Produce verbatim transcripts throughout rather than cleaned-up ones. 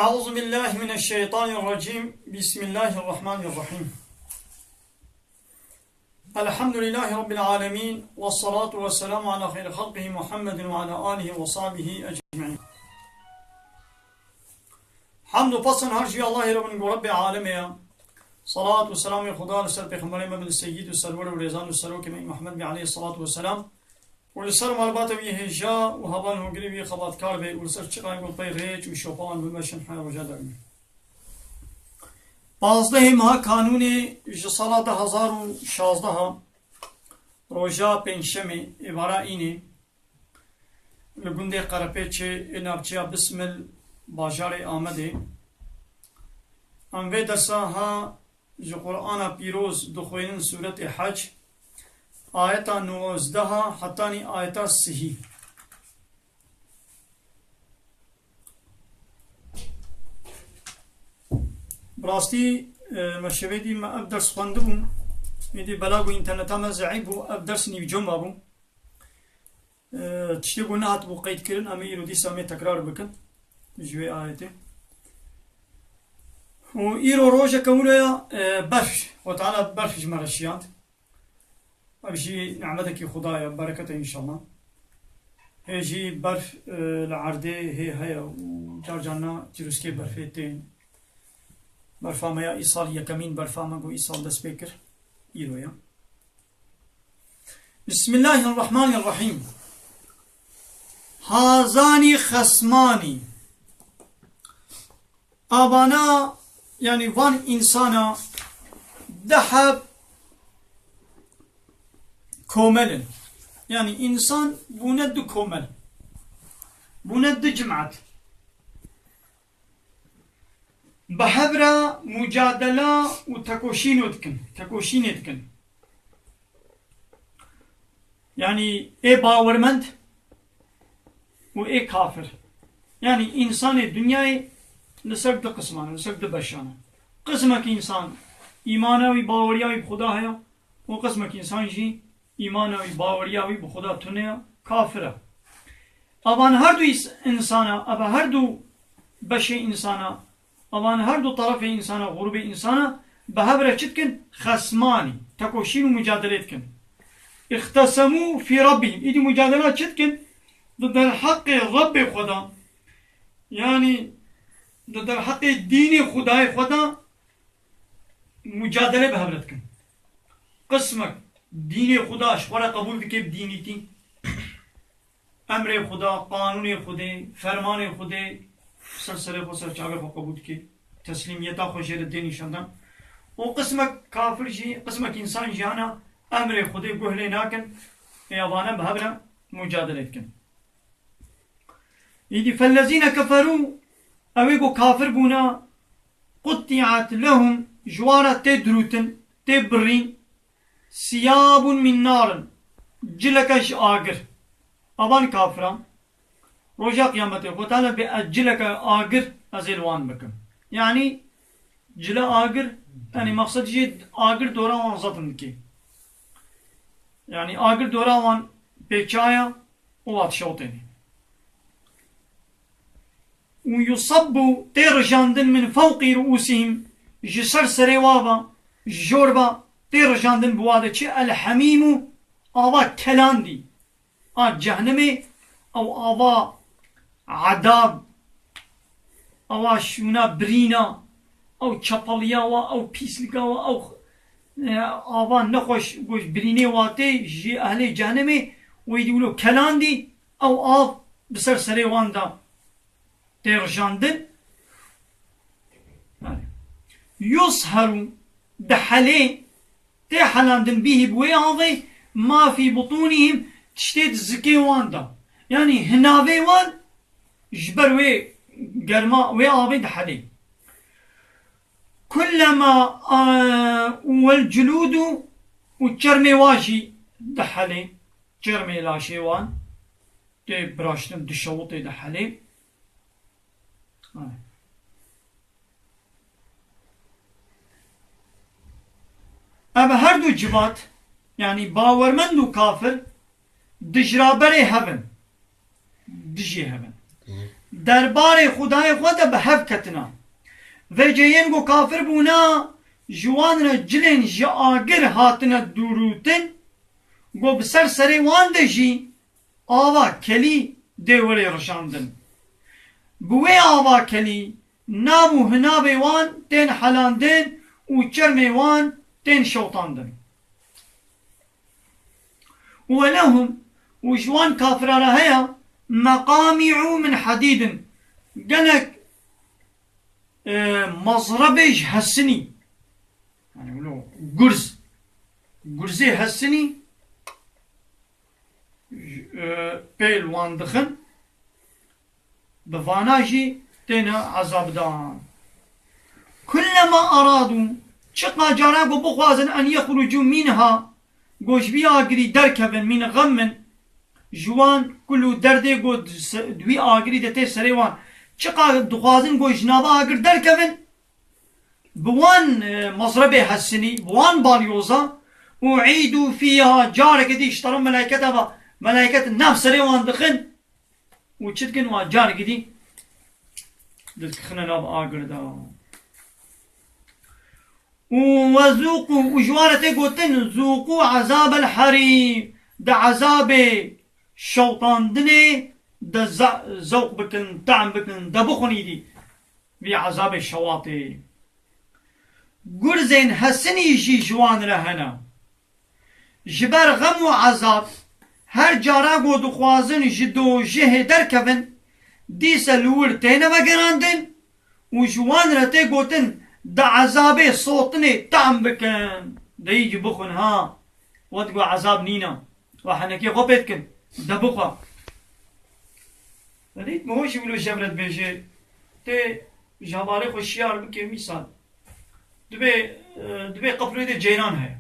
أعوذ بالله من الشيطان الرجيم. بسم الله الرحمن الرحيم. الحمد لله رب العالمين، والصلاة والسلام على خير خلقه محمد وعلى آله وصحبه أجمعين. Hamd û pesn her jî Allahê re bin ku Rebbê alemê ye. Salat û selamê Xuda li ser Pêxemberê me bin, Seyyid û Serwer û Rêzan û Serokê me Muhammed bî aleyhissalatu vesselam. û li ser malbata wî hêja û heval hûngirî wî xebatkar be û li ser çiqayên ku pey rêç û şopa wan bimeşin heya roja dewî. Pazdehê meha Kanûnê ji sala du hezar û şazdeha, roja pêncşemê êvara înê, li gundê Qerepêçê ê navçeya Bismil, bajarê Amedê, em vê dersa ha ji Qur'ana Pîroz dixwînin, Sûretê Hec, ayeta nozdeha hetanî ayeta sihî. Bi rastî, e, me şevê dî me ev ders xwendibû. Êdî bela ku înterneta me zeîf bû, ev ders nîvco mabû. E, tiştê ku nehatibû qeydkirin, em ê îro dîsa em ê tekrar bikin ji wê ayetê. Û îro rojeke wilo ya, e, berf, Xwe Teala berf ji me re şiyand. Ev jî nimetekî Xuda ye, bereket e înşallah. Hê jî berf, e, li erdê hê heye û car carna çirûskê berfê tên. Berfa me ya îsal, yekemîn berfa me ku îsal dest pê kir, îro ye. Bismillahirrahmanirrahîm. Hazanî xesmanî. Avana, yanî van însana du heb komel in. Yanî însan bûne du komel. Bûne du cimat. Bi hev re mucadela û tekoşîno dikin, tekoşînê dikin. Yanî ê bawermend û ê kafir. Yanî însanê dinyayê li ser du qisman e, li ser du beşan e. Qismek însan îmana wî, baweriya wî bi Xuda heye û qismek însan jî îmana wî, baweriya wî bi Xuda tune ye, kafir e. Avan her du îs-, însana, ava her du beşê însana, avan her du terefê însana, grûbê însana bi hev re çi dikin? Xesmanî, tekoşîn û mucadelê dikin. İxtesemû fî Rabbihim. Îdî mucadela çi dikin? Di derheqê Rebbê xwe de, yanî di derheqê dînê Xwedayê xwe de mucadelê bi hev re dikin. Qismek dînê Xuda ji xwe re qebûl dike bi dînîtî. Emrê Xuda, qanûnê Xwedê, fermanê Xwedê ser serê xwe, ser çavê xwe qebûl dike. Teslîmiyeta xwe jê re dê nîşan dan. Û qismek kafir jî, qismek însan jî hene emrê Xwedê guh lê nakin. Ê avane bi hev re mucadele dikin. Îdî fellezîne keferû, ew ê ku kafir bûne, qutti'at lehum, ji wan re tê dirûtin, tê birîn, siyabun min narin, cileke ji agir. Avan kafiran, roja qiyametê, Xwe Teala bê ez cileke agir ez ê li wan bikim. Yanî cile agir, yanî maqsed jê agir dora wan zetim dike. Yanî agir dora wan pêçaya û wan dişewitêne. Û yusabbu, tê rijandin, min fewqî ruusihim, ji ser serê wa ve, ji jor ve tê rijandin bi wa de çi? El hemîmû, ava kelandî a cehnimê, ew ava edab, ewa şûna birîna, ew çepeliya wa, ew pîslika wa, ew, e, ava nexweş ku ji birînê wa tê ji ehlê cehnimê, wê dî wilo kelandî, ew av bi ser serê wan de tê rijandin. Yusheru, dihelê, tê helandin, bîhî, bi wê avê, ma fî butûnihim, tiştê di zikê wan de. Yanî hinavê wan ji ber wê germa, wê avê dihelê. Kullema, a, wel culûdu, û çermê wan jî dihelê. Çermê laşê wan tê biraştin, dişewitê, dihelê. Ev her du civat, yanî bawermend û kafir, dijraberê hev in. Dijê hev in. Hı. Derbarê Xwedayê xwe de bi hev ketina. Vêceyên ku kafir bûna, ji wan re cilên ji agir hatine dûrûtin, ku bi ser serê wan de jî ava kelî dê were rişandin. Bi wê ava kelî nav û hinavê wan tên helandin û çermê wan tên şewtandin. Û welehum, û ji wan kafira re heye, meqamî'u min hedîdin, gelek, e, mezrebê ji hesinî, yani wilo gurz, gurzê hesinî, e, pê li wan dixin. Bi vana jî têne ezabdan. Kullema aradu, çiqa cara ku bixwazin en yexrucu minha, ku ji vî agirî derkevin, min xemmin, ji wan kul û derdê ku di se-, di wî agirî de tê serê wan, çiqa dixwazin ku ji nava agir derkevin, bi wan, e, mezrebê hesinî, bi wan balyoza, uîdu fîha, carekê dî ji tera melayketa ve, melayket nav serê wan dixin, û çi dikin, wan carekî dî dixine nav agir de. Û wezûqû, û ji wan re tê gotin, zûqû ezabel herîq, di ezabê şewtandinê de ze-, zewq bikin, tehm bikin, de bixwin îdî vî ezabê şewatê. Gurzên hesinî jî ji wan re hene. Ji ber xem û ezab, her cara ku dixwazin ji dojihê derkevin, dîse li wir têne vegerandin û ji wan re tê gotin, di ezabê sotinê tehm bikin, de yî jî bixwin ha, wet ku ezab nîne, we henekê xwe pê dikin, de bixwe. Dît, mi hûn jî wilo ji hev re dibêje, tê ji hevalê xwe şiyar bike, mîsal. Dibê, e, dibê qeflê de ceyran heye.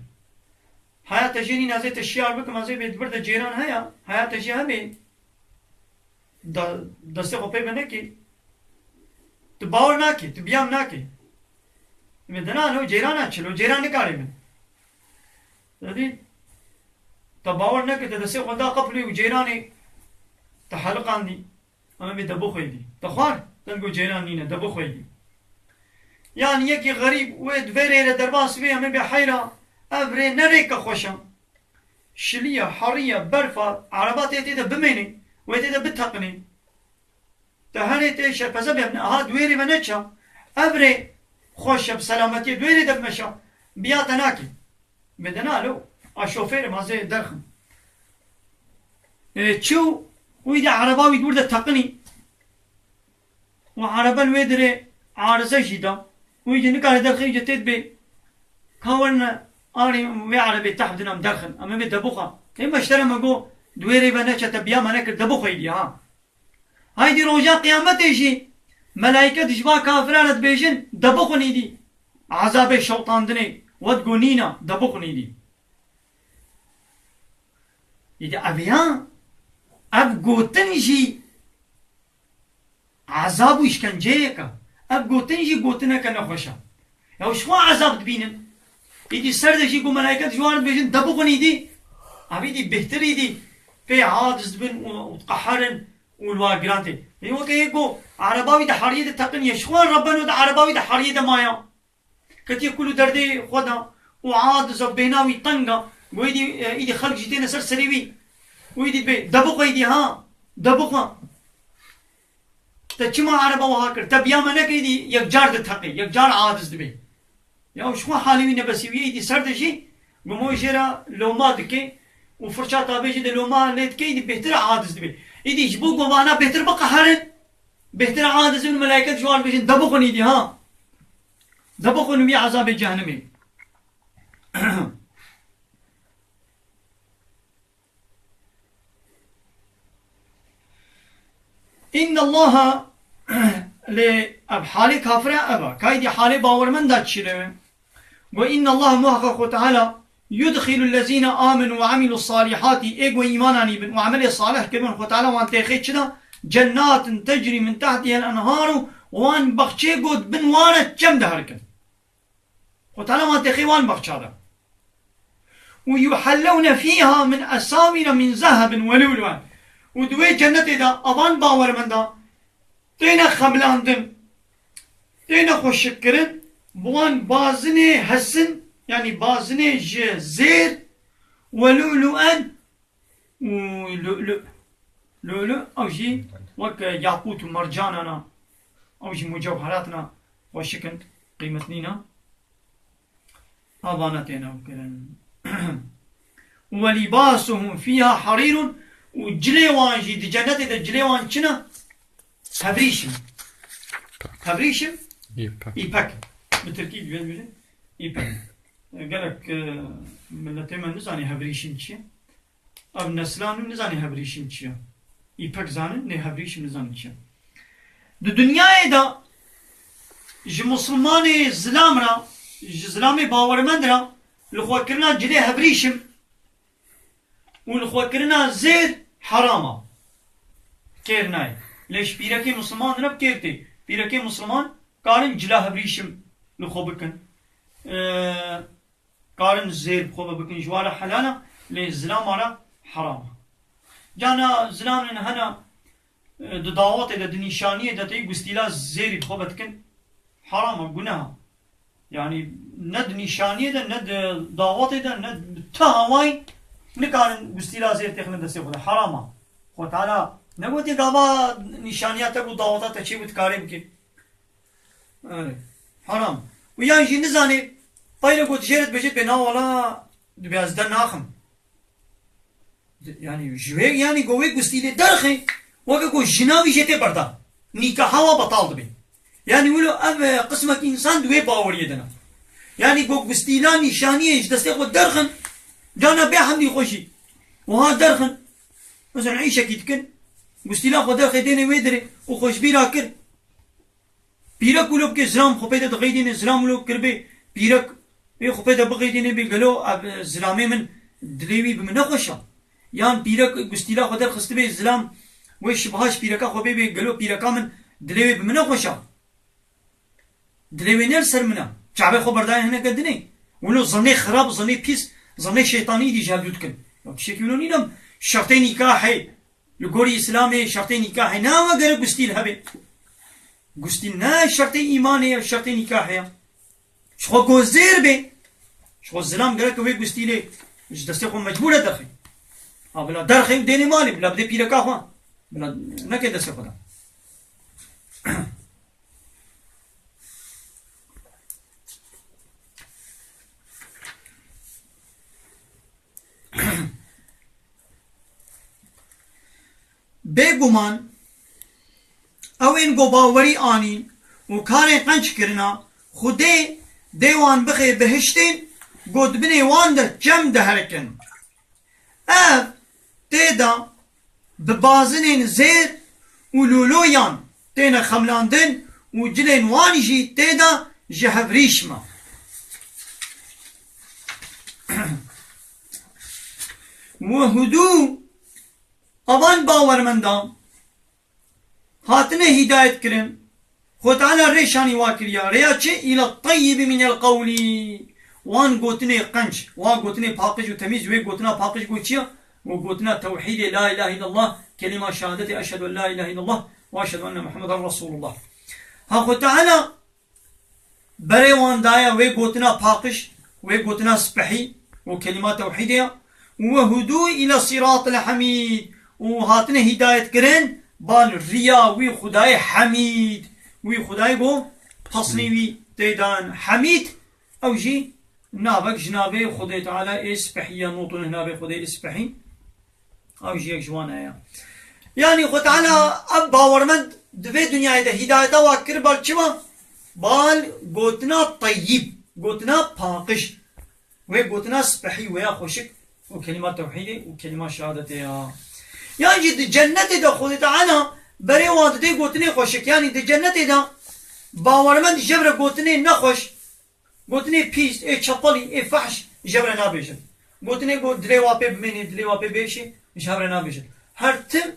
Heya te jê nîna, ez ê te şiyar bikim, ez ê bê di vir de ceyran heye, heya te jê hebe, da-, destê xwe pê ve nekê. Tu bawer nakê, tu biyam nakê. Min dina lo ceyran a çilo, ceyran nikarê min. Te dî, te bawer nekir, te destê xwe da qeflê û ceyranê te heliqandî. Em ê bê de bixweyî dî. Te xwar, te digo ceyran nîne, de bixweyî dî. Yanî yekî xerîb wê di vê rê re derbas bê, em ê bê heyra, ev rê ne rêke xweş e. Şilî ye, herî ye, berf e, ereba tê tê de bimêne, wê tê de biteqinê. Te herê tê şerpeze bê, aha, di wê rê ve neça. Ev rê xweş e, bi selametiyê di wê rê de bimeşa. Biya te nakê. Bê de na lo, a şofêr im, ez ê derxim. E, çû, wî de ereba wî di wir de teqinî. Û erebe li wê dirê arize jî da. Wî jî nikare derxê, wî jî tê dibê. Ka werine arê wê erebê teh bidin em derxin. Em ê bê de bixwe. Ê meştere me got, di wê rê ve neçe, te biya me nekir, de bixweyî dî ha. Haydî roja qiyametê jî melayket ji va kafiran re dibêjin, de bixwin îdî. Ezabê şewtandinê, wet got nîna, de bixwin îdî. Îdî ev ya, ev gotin jî ezab û îşkenceyek e. Ev gotin jî gotineke nexweş e. Ya ji xwe ezab dibînin. Îdî ser de jî ku melayket ji wan re dibêjin, de bixwin îdî. Ev îdî bêhtir îdî pê aciz dibin û, û diqeherin. Û li wa giran tê. Ê weke yê ku ereba wî di heriyê de teqiniye. Ji xwe Rebben û di ereba wî di heriyê de maya. Ketiye kul û derdê xwe de û aciz e, bêhna wî teng e. Got îdî, e, îdî xelk jî têne ser serê wî. Û îdî dibê, de bixwe îdî ha. De bixwe. Te çima ereba wiha kir? Te biya me nekir, îdî yekcar diteqê, yekcar aciz dibê. Ya ji xwe halê wî nebesî wî, îdî ser de jî gumo jê re loma dike û firça tabê jî de loma lê dike, îdî bêhtir aciz dibe. Îdî ji bo ku vana bêhtir biqeherin, bêhtir aciz bin, melayket ji wan bêjin, de bixwin îdî ha. De bixwin wî ezabê cehenimê. Înnallaha, lê ev halê kafira ev e. Kaydî halê bawermenda çi le? Got, Înnallaha, muheqeq Xwe Teala, yudxilul lezîne amenu ve amilus salihati, ê ku îman anîbin û emelê salih kiribin, Xwe Teala wan têxê çi da? Cennatin tecrî min tehtihel enharu, wan baxçê ku di bin wan re çem diherikin. Xwe Teala wan têxê wan baxça de. Û yuhellewne fîha min esawîre min zehebin ve lûlûen. Û di wê cennetê de, evan bawermenda, Têne xemilandin, têne xweşikkirin, bi wan bazinê hesin, yanî bazinê ji zêr, we lûlûen û lûlû. Lûlû, ew jî wek yaqût û mercanana, ew jî mucewheratna xweşik in, qîmet nîne. Avana têne ew kirin. Ve libasuhum fiha harirun, û cilê wan jî di cennetê de cilê wan çi ne? Hevrîşim. Hevrîşim? Îpek. Îpek. Bi tirkî dibêjin îpek. Gelek, e, miletê me nizanî hevrîşim çi ye. Ev nesla nû nizanî hevrîşim çi ye. Îpek zanin, lê hevrîşim nizanî çi ye. Di dinyayê de ji misilmanê zilam re, ji zilamê bawermend re li xwe kirina cilê hevrîşim û li xwe kirina zêr heram e. Kêr nayê. Lê ji pîrekê misilman re bi kêr tê. Pîrekê misilman karin cila hevrîşim li xwe bikin. Ee, karin zêr bi xwe ve bikin, ji wan re helal e, lê zilama re heram e. Cana zilamên hene, e, di dawetê de, di nîşaniyê de tê gustîla zêrî bi xwe ve dikin, heram e, guneh e. Yanî ne di nîşaniyê de, ne di dawetê de, ne di ti awayî nikarin gustîla zêr têxine destê xwe de. Heram e. Xwe Teala negotiye gava nîşaniya te ku daweta te çê bû dikarê bikê. Erê. Heram. Û yan jî nizanê, peyre got jê re dibêje bê na wala dibê ez de naxim. Yanî ji wê, yanî go wê gustîlê derxê, weke ku jina wî jê tê berdan. Nîkaha wa betal dibe. Yanî wilo ev, e, qismek însan di wê baweriyê de ne. Yanî go gustîla nîşaniyê ji destê xwe derxin, cana bê hemdî xwe jî. Wiha derxin. Mesela îşekî dikin, gustîla xwe derxê dênê wê dirê û xwe ji bîra kir. Pîrek wilo bike zilam xwe pê de dixeydîne, zilam wilo kiribê pîrek, wê xwe pê de bixeydîne bê gelo ev, e, zilamê min dilê wî bi min nexweş e. Yan pîrek gustîla xwe derxistibê zilam wê şibha ji pîreka xwe bê bê gelo pîreka min dilê wê bi min nexweş e. Dilê wê ne li ser min e. Çavê xwe berdaye hineke dinê. Wilo zannê xirab, zannê pîs, zannê şeytanî dî ji hev dû dikin. Ya tiştekî wilo nîne. Şertê nîkahê, li gorî Îslamê şertê nîkahê ne ew e gerek gustîl hebe. Gustîl ne şertê îmanê ye, şertê nîkahê ye. Ji xwe ku zêr bê, ji xwe zilam gerek wê gustîlê ji destê xwe mecbûr e derxê. Ha bila derxê û dênê malê, bila bidê pîreka xwe. Bila neke destê xwe de. Bêguman, ew ên ku bawerî anîn û karên qenc kirina, Xwedê dê wan bixê bihiştên ku di binê wan de çem diherikin. Ev tê de bi bazinên zêr û lûlûyan têne xemlandin û cilên wan jî tê de ji hevrîşim e. Wehudû, evan bawermendan hatine hîdayet kirin. Xwe Teala rê şanî wa kiriya. Rêya çi? Îla teyyibi minel qewlî. Wan gotinê qenc, wan gotinê paqij û temîz, wê gotina paqij got çi ya? Got gotina tewhîdê, la ilahe illallah, kelîma şehadetê, eşhedü en la ilahe illallah ve eşhedü enne Muhammeden Resulullah. Ha Xwe Teala berê wan daye wê gotina paqij, wê gotina spehî û kelîma tewhîdê ya. Û wehudû île sîratil hemîd. Û hatine hîdayet kirin bal riya wî Xwedayê Hemîd. Wî Xwedayê ku pesnê wî tê dan Hemîd, ew jî navek ji navê Xwedê Teala ê spehî ya, not û neh navê Xwedê ê spehî. Ew jî yek ji wan heye. Yanî Xwe Teala ev bawermend di vê dinyayê de hîdayeta wa kir bal çima? Bal gotina teyyib, gotina paqij. Wê gotina spehî wê ya xweşik û kelîma tewhîdê û kelîma şehadetê ya. Yan jî di cennetê de Xwedê Teala berê wan didê gotinê xweşik. Yanî di cennetê de bawermend ji hev re gotinê nexweş, gotinê pîs, ê çepelî, ê fehş ji hev re nabêjin. Gotinê ku dilê wa pê bimênê, dilê wa pê bêşê, ji hev re nabêjin. Her tim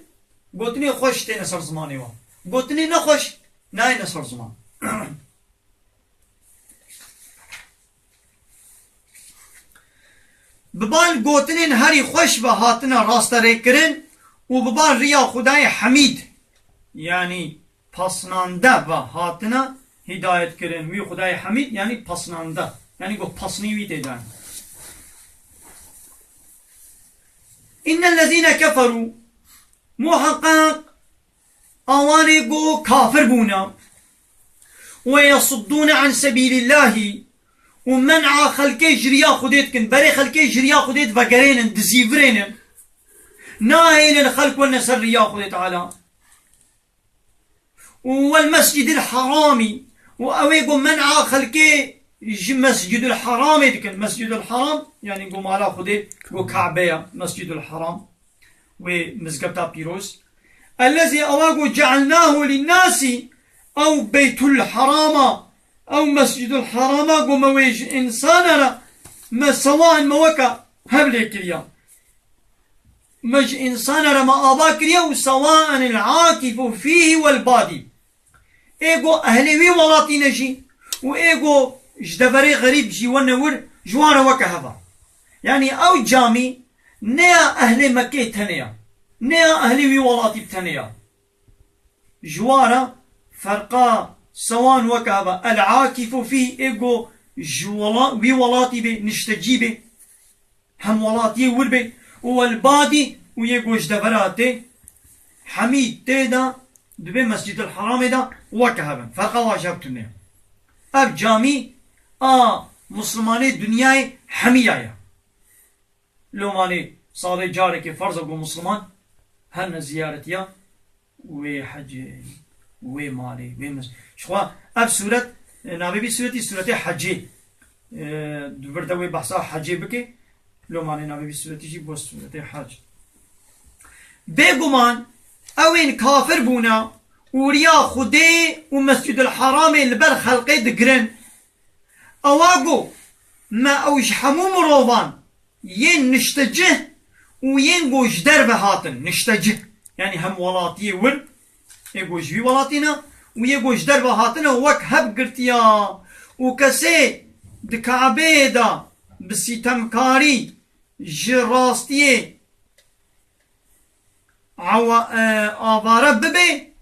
gotinê xweş têne ser zimanê wan. Gotinê nexweş nayêne ser ziman. Bi bal gotinên herî xweş ve hatine rasterêkirin û bi bal riya Xwedayê Hemîd, yanî pasnande ve hatine hidayet kirin. Wî Xwedayê Hemîd, yanî pasnande. Yanî ku pasnî wî tê de. Înnellezîne keferû, muheqeq awanê ku kafir bûne, we yesuddûne an sebîlîllahî, û men'a xelkê ji riya Xwedê dikin, berê xelkê ji riya Xwedê divegerênin, dizîvirênin, nahêlin xelk wene ser riya Xwedê Teala. Û wel mescidil haramî, û ew ê ku men'a xelkê ji Mescidul Haramê dikin. Mescidul Haram, yanî ku mala Xwedê, ku Kabe ye, Mescidul Haram, wê mizgefta pîroz. Ellezî, ewa ku cealnahu linnasî, ew Beytul Harama, ew Mescidul Harama ku me wê ji însana re, me sewan me weke hev lê kiriya. Me ji însana re me ava kiriye û sewaen el akifu fîhî wel badî. Ê ku ehlê wî welatî ne jî û ê ku ji deverê xerîb jî wene wir, ji wan re weke hev a. Yanî ew camî ne ya ehlê Mekkê tenê ya, ne ya ehlê wî welatî bi tenê ya. Ji wan re ferqa sewan weke hev a. El akifu fîhî, ê ku ji wela-, wî welatî bê, niştecî bê. Hemwelatiyê wir bê û welbadî û yê ku ji devera tê, hemî tê de dibê Mescîdil Heramê de weke hev in. Ferqa wan ji hev tune ye. Ev camî a Muslimanê dinyayê hemiya ye. Lomanê salê carekê ferz e ku Musliman hene ziyaretiya wê hecê, wê malê, wê mis-, Jixwe ev sûret, e, navê vî sûretî, sûretê hecê. E, di vir de wê behsa hecê bike. Lomanê navê vî sûretî jî bo sûretê hec. Bêguman ew ên kafir bûne û riya Xwedê û Mescîdul Heramê li ber xelqê digirin. Ewa got, me ew ji hemû mirovan yên niştecih û yên ku ji derve hatin, niştecih, yanî hemwelatiyê wir, ê ku ji wî welatî ne û yê ku ji derve hatine wek hev girtiya û kesê di Kabeyê de bi sîtemkarî ji rastiyê awa-, e, avare bibe,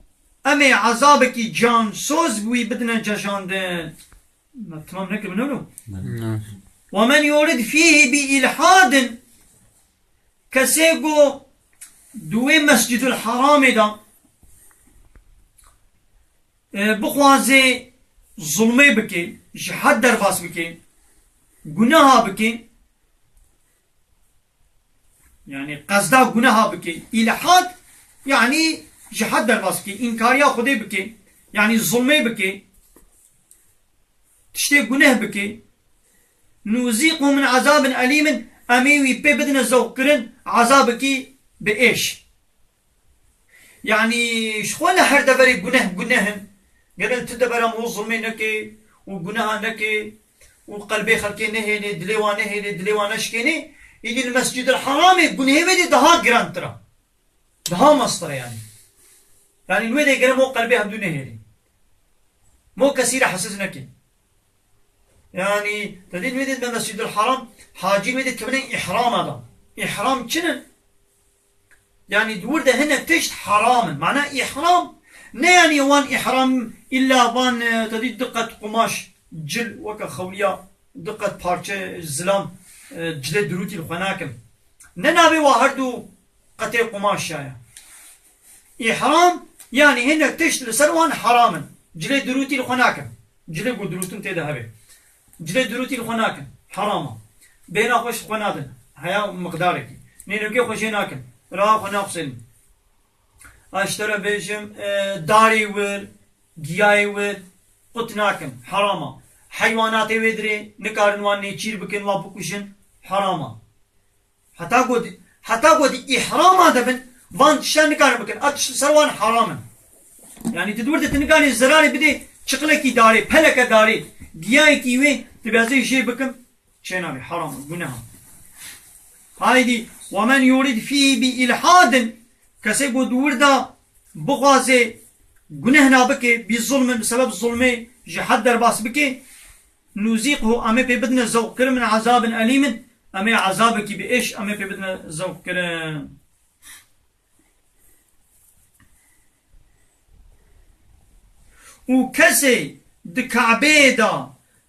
em ê ezabekî cansoz bi wî bidine cejandin. Me temam nekiribin, ne wilo? Ne. Ve men yurid fîhî bi îlhadin, kesê ku di wê Mescîdul Heramê de, e, bixwaze zulmê bike, ji hed derbas bike, guneha bike, yanî qezda guneha bike, îlhad, yanî ji hed derbas bike, înkariya Xwedê bike, yanî zulmê bike, tiştê guneh bike, nuzîqhu min ezabin elîmin, em ê wî pê bidine zewqkirin ezabekî bi êş. Yanî ji xwe li her deverê guneh guneh in. Gerek tu devera min zulmê neke û guneha neke û qelbê xelkê nehêlê, dilê wan nehêlê, dilê wan neşkênê, îdî li Mescîdil Heramê gunehê wê dê daha girantir e. Daha mestir e yanî. Yanî li wê dê gerek mo qelbê hevdû nehêlê. Mo kesî re hesiz neke. Yanî, te dît wê dê me Mescîdul Heram, hacî wê dê kevine îhrama da. Îhram çi ne? Yanî, di wir de hinek tişt heram in. Mana îhram, ne yanî wan îhram îlla van, e, te dît du qet qumaş, cil, weke xewliya, du qet parçe zilam, e, cilê dirûtî li xwe nakim. Ne navê wa her du qetê qumaş ya ye. Îhram, yanî hinek tişt li ser wan heram in. Cilê dirûtî li xwe nakin. Cilê ku dirûtin tê de hebe. Cilê dirûtî li xwe nakin. Heram e. Bêhna xwe ji xwe nadin. Heya miqdarekî. Nênokê xwe jê nakin. Raha xwe naxusênin. Ez ji te re bêjim, e, darê wir, giyayê wir, qut nakin. Heram e. Heywanatê wê dirê nikarin wan nêçîr bikin, wan bikujin. Heram e. Heta ku di, heta ku di îhrama de bin, van tişta nikarin bikin. Ev tişt li ser wan heram in. Yanî tu di wir de tu nikarî zerarê bidê çiqlekî darê, peleke darê, giyayekî wê, tu bêzê jê bikim, çênabê, heram in, guneh in. Haydî, "Ve men yurid fîhî bi îlhadin", kesê ku di wir de bixwaze gunehna bike, bi zulmin, bi sebeb zulmê ji hed derbas bike, nuzîqhu, em ê pê bidine zewqkirin min ezabin elîmin, em ê ezabekî bi êş, em ê pê bidine zewqkirin. û kesê di Kabeyê de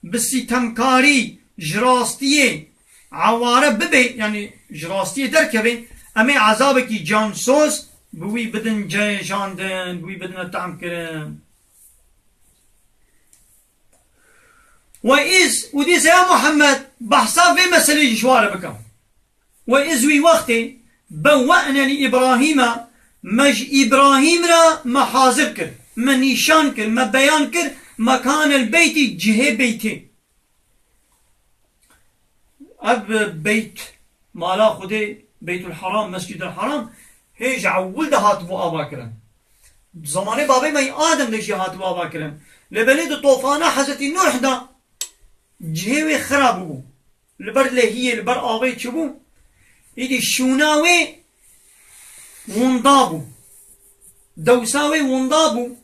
bi sîtemkarî ji rastiyê eware bibe, yanî ji rastiyê derkeve, em ê ezabekî cansoz bi wî bidin cejandin, bi wî bidine tehmkirin. We îz û dîse ya Muhammed behsa vê meselê jî ji we re bikim. We îz wî wextê bewe'ne li Îbrahîme, me ji Îbrahîm re me hazir kir, me nîşan kir, me beyan kir, mekanel beyti, cihê beytê. Ev beyt, mala Xwedê, Beytul Haram, Mescîdul Haram, hê ji ewil de hatibû ava kirin. Di zamanê babê me yê Adem de jî hatibû ava kirin. Lê belê di tofana Hezretî Nuh de cihê wê xira bûbû. Li ber lehiyê, li ber avê çûbû. Îdî şûna wê winda bû. Dewsa wê winda bû.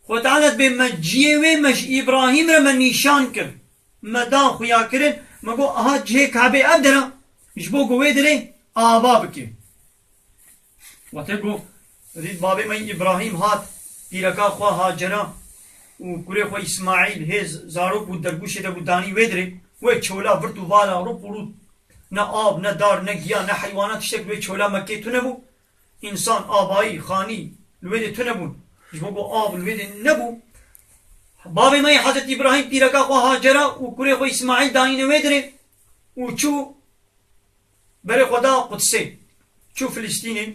Xwe Teala dibê me cihê wê me ji Îbrahîm re me nîşan kir. Me da xuya kirin. Me got, aha cihê Kabê ev dera. Ji bo ku wê derê ava bike. Wate got, dît babê me Îbrahîm hat, pîreka xwe Hacera û kurê xwe Îsmaîl hê zarok bû dergûşê de bû danî wê derê. Wê çola virt û vala rûp û rût. Ne av, ne dar, ne giya, ne heywana tiştek li wê çola Mekkê tune bû. Însan, abayî, xanî li wê dê tune bûn. Ji bo ku av li wê dê nebû. Babê me yê Hezretî Îbrahîm pîreka xwe Hacera û kurê xwe Îsmaîl danîne wê derê û çû berê xwe da Qudsê. Çû Filistînê.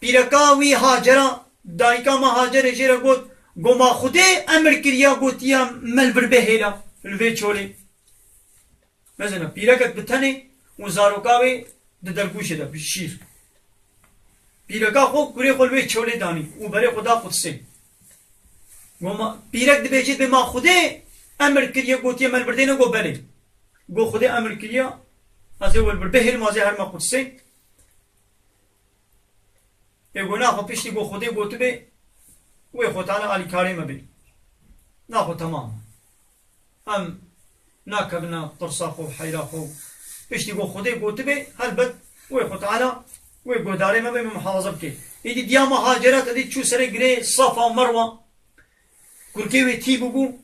Pîreka wî Hacera, dayika me Hacerê jê re got, go ma Xwedê emir kiriya, gotiya me li vir bihêle, li vê çolê. Mezina, pîrekek bi tenê û zaroka wê di dergûşê de, bi şîr. Pîreka xwe, kurê xwe li wê çolê danî û berê xwe da Qudsê. Go ma, pîrek dibêje, dibê ma Xwedê emir kiriye, gotiye me li vir dêne, go belê. Go Xwedê emir kiriya, ez ê we li vir bihêlim, ez ê herime Qudsê. Ê go naxwe piştî go Xwedê gotibê, wê xwe Teala alîkarê me bê. Naxwe temam. Em nakevine tirsa xwe û heyra xwe. Piştî go Xwedê gotibê, helbet wê xwe Teala wê guhdarê me bê, me muhafaza bikê. Îdî diya me Hacera te dît çû serê girê Safa û Merwa. Kurkê wê tî bûbû,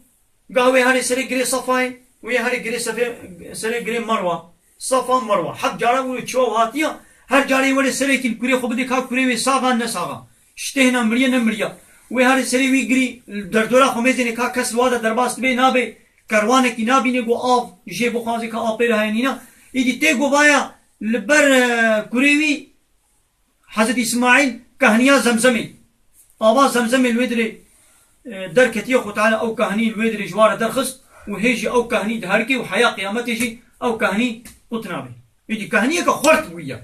gah wê herê serê girê Safayê, wê herê girê Sefê, serê girê Merwa. Safa, Merwa. Heft cara wilo çiwa û hatiya, her carê were serekî li kurê xwe bidê ka kurê wê sax a ne sax a. Ji têhna miriye ne miriya. Wê herê serê wî girî, derdora xwe mêzênê ka kes li wa de derbas dibe nabe, kerwanekî nabîne ku av jê bixwaze ka av pê re heye nîna. Îdî tê govaya li ber, e, kurê wî Hezretî Îsmaîl kehniya Zemzemê. Ava Zemzemê li wê dirê, e, derketiye, Xwe Teala ew kehnî li wê dirê ji wa re derxist û hê jî ew kehnî diherikê û heya qiyametê jî ew kehnî qut nabe. Êdî kehniyeke xurt bûye.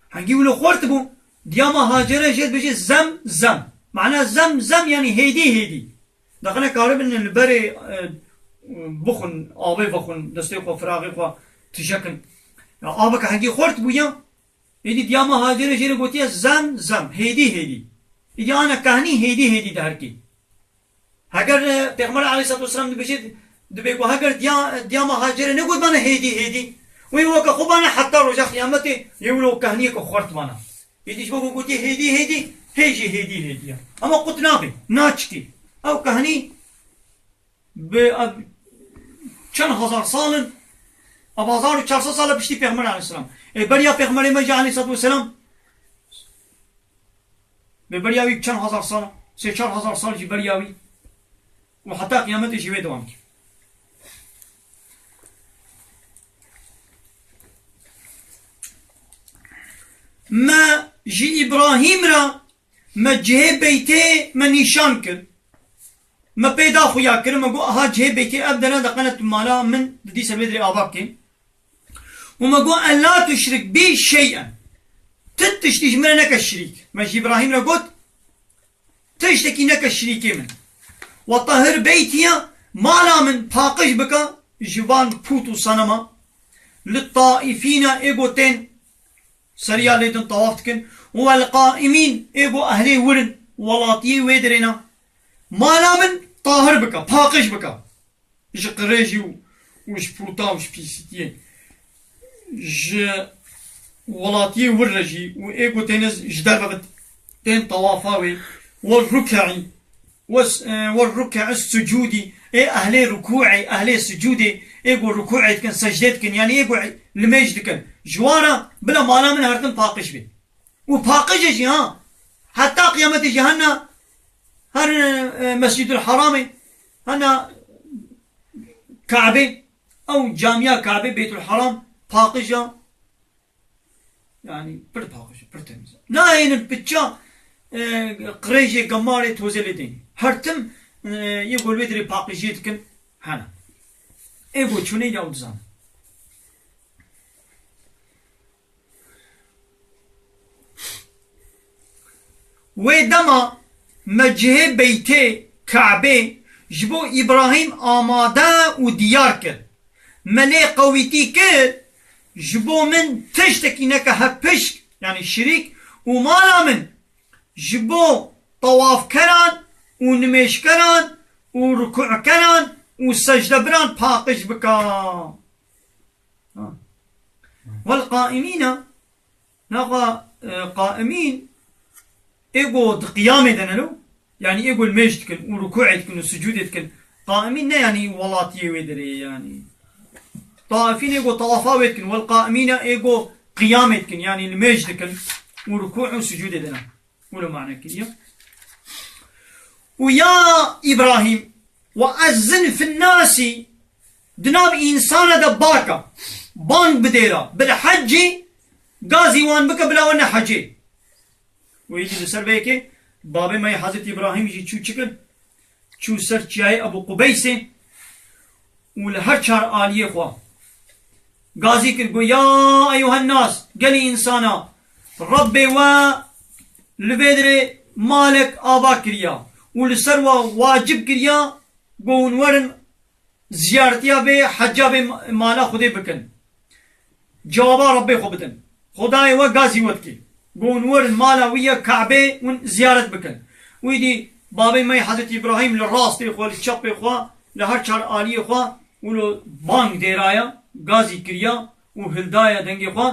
Hengî wilo xurt bû, diya me Hacere jê dibêje Zem Zem. Mana Zem Zem yanî hêdî hêdî. Daxine karibin li berê, e, bixwin, avê vexwin, destê xwe, firaxê xwe tije kin. Ya aveke hengî xurt bûye. Êdî diya me Hacerê jê re gotiye Zem Zem, hêdî hêdî. Êdî ana kehnî hêdî hêdî diherikê. Heger, e, Pêxember aleyhissalatu vesselam dibêje, dibê ku heger diya, diya me Hacerê negot bana hêdî hêdî, wê weke xwe bana heta roja qiyametê, yê wilo kehniyeke xurt bana. Êdî ji bo ku gotiye hêdî hêdî, hê jî hêdî hêdî ye. Ama qut nabe, naçikê. Ew kehnî Bi ev çend hezar sal in, ev hezar û çar sed sal e piştî Pêxember aleyhisselam. Ê beriya Pêxemberê me jî aleyhissalatu vesselam, bi beriya wî bi çend hezar sal, sê çar hezar sal jî beriya wî û heta qiyametê jî wê dewam dike. Me ji Îbrahîm re me cihê beytê me nîşan kir. Me pê da xuya kir, me got, aha cihê beytê ev dere de qenet mala min di dîsa vê dirê ava bike. Û me got, en la tuşrik bi şey'en. Ti tiştî ji min re neke şirîk. Me ji Îbrahîm re got, tiştekî neke şirîkê min. Ve tahir beytiye, mala min paqij bike ji van pût û senema. Li taifîne ê got tên Seriya lê din tawaf dikin. Û el qaimîn, ê ku ehlê wir in, welatiyê wê dirê ne. Mala min tahir bike, paqij bike. Ji qirêjî û, û ji pûta û ji pîsîtiyê. Ji welatiyê wir re jî û ê ku têne ji derve ve tên tawafa wê. Wel ruk'î. Wes-, e, والركع السجود, ê ehlê rukûê, ehlê sicûdê, ê ku rukûê dikin, secdê dikin, yanî ê ku limêj dikin. Ji wan re bila mala min her tim paqij be. Û paqij e jî ha. Heta qiyametê jî hena her, e, Mescîdul Haramê, hena Kabe, ew camiya Kabe, Beytul Haram, paqij e. Yanî pir paqij e, pir temiz e. Nayênin piça, e, qirêjê gemarê tozê lê deyn. Her tim, e, yê ku li wê dirê paqijiyê dikin hene. Ê ku çûnê ya ew dizanin. Wê dema me cihê beytê Kabê ji bo Îbrahîm amade û diyar kir. Me lê qewîtî kir, ji bo min tiştekî neke hevpişk, yanî şirîk, û mala min ji bo tewafkeran û nimêjkeran û rukû'keran û secdebiran paqij bika. Ha. Wal qaimîna, naxa, e, qaimîn, ê ku di qiyamê de ne lo, yanî ê ku limêj dikin û rukû'ê dikin û sicûdê dikin, qaimîn ne yanî welatiyê wê derê yanî. Taifîn ê ku tawafa wê dikin, wal qaimîna ê ku qiyamê dikin, yanî limêj dikin û rukû û sicûdê de ne. Wilo mane kiriye. Û ya Îbrahîm, we ezzin fin nasî, di nav însana de baka, bang bidêra, bil heccî, gazî wan bike bila wene hecê. Û êdî li ser vê yekê babê me yê Hezretî Îbrahîm jî çû çi kir? Çû ser çiyayê Ebû Qubeysê û li her çar aliyê xwe gazî kir, got, "Ya eyyuhen nas, gelî însana, Rebbê we li vê dirê malek ava kiriya û li ser we wacib kiriya, got, hûn werin ziyaretiya vê, hecca vê mala Xwedê bikin. Cewaba Rebbê xwe bidin. Xwedayê we gazî we dike. Got, hûn werin mala wî ye Kabê, hûn ziyaret bikin." Wî dî babê me yê Hezretî Îbrahîm li rastê xwe, li çepê xwe, li her çar aliyê xwe, wilo bang dêraya, gazî kiriya û hildaya dengê xwe.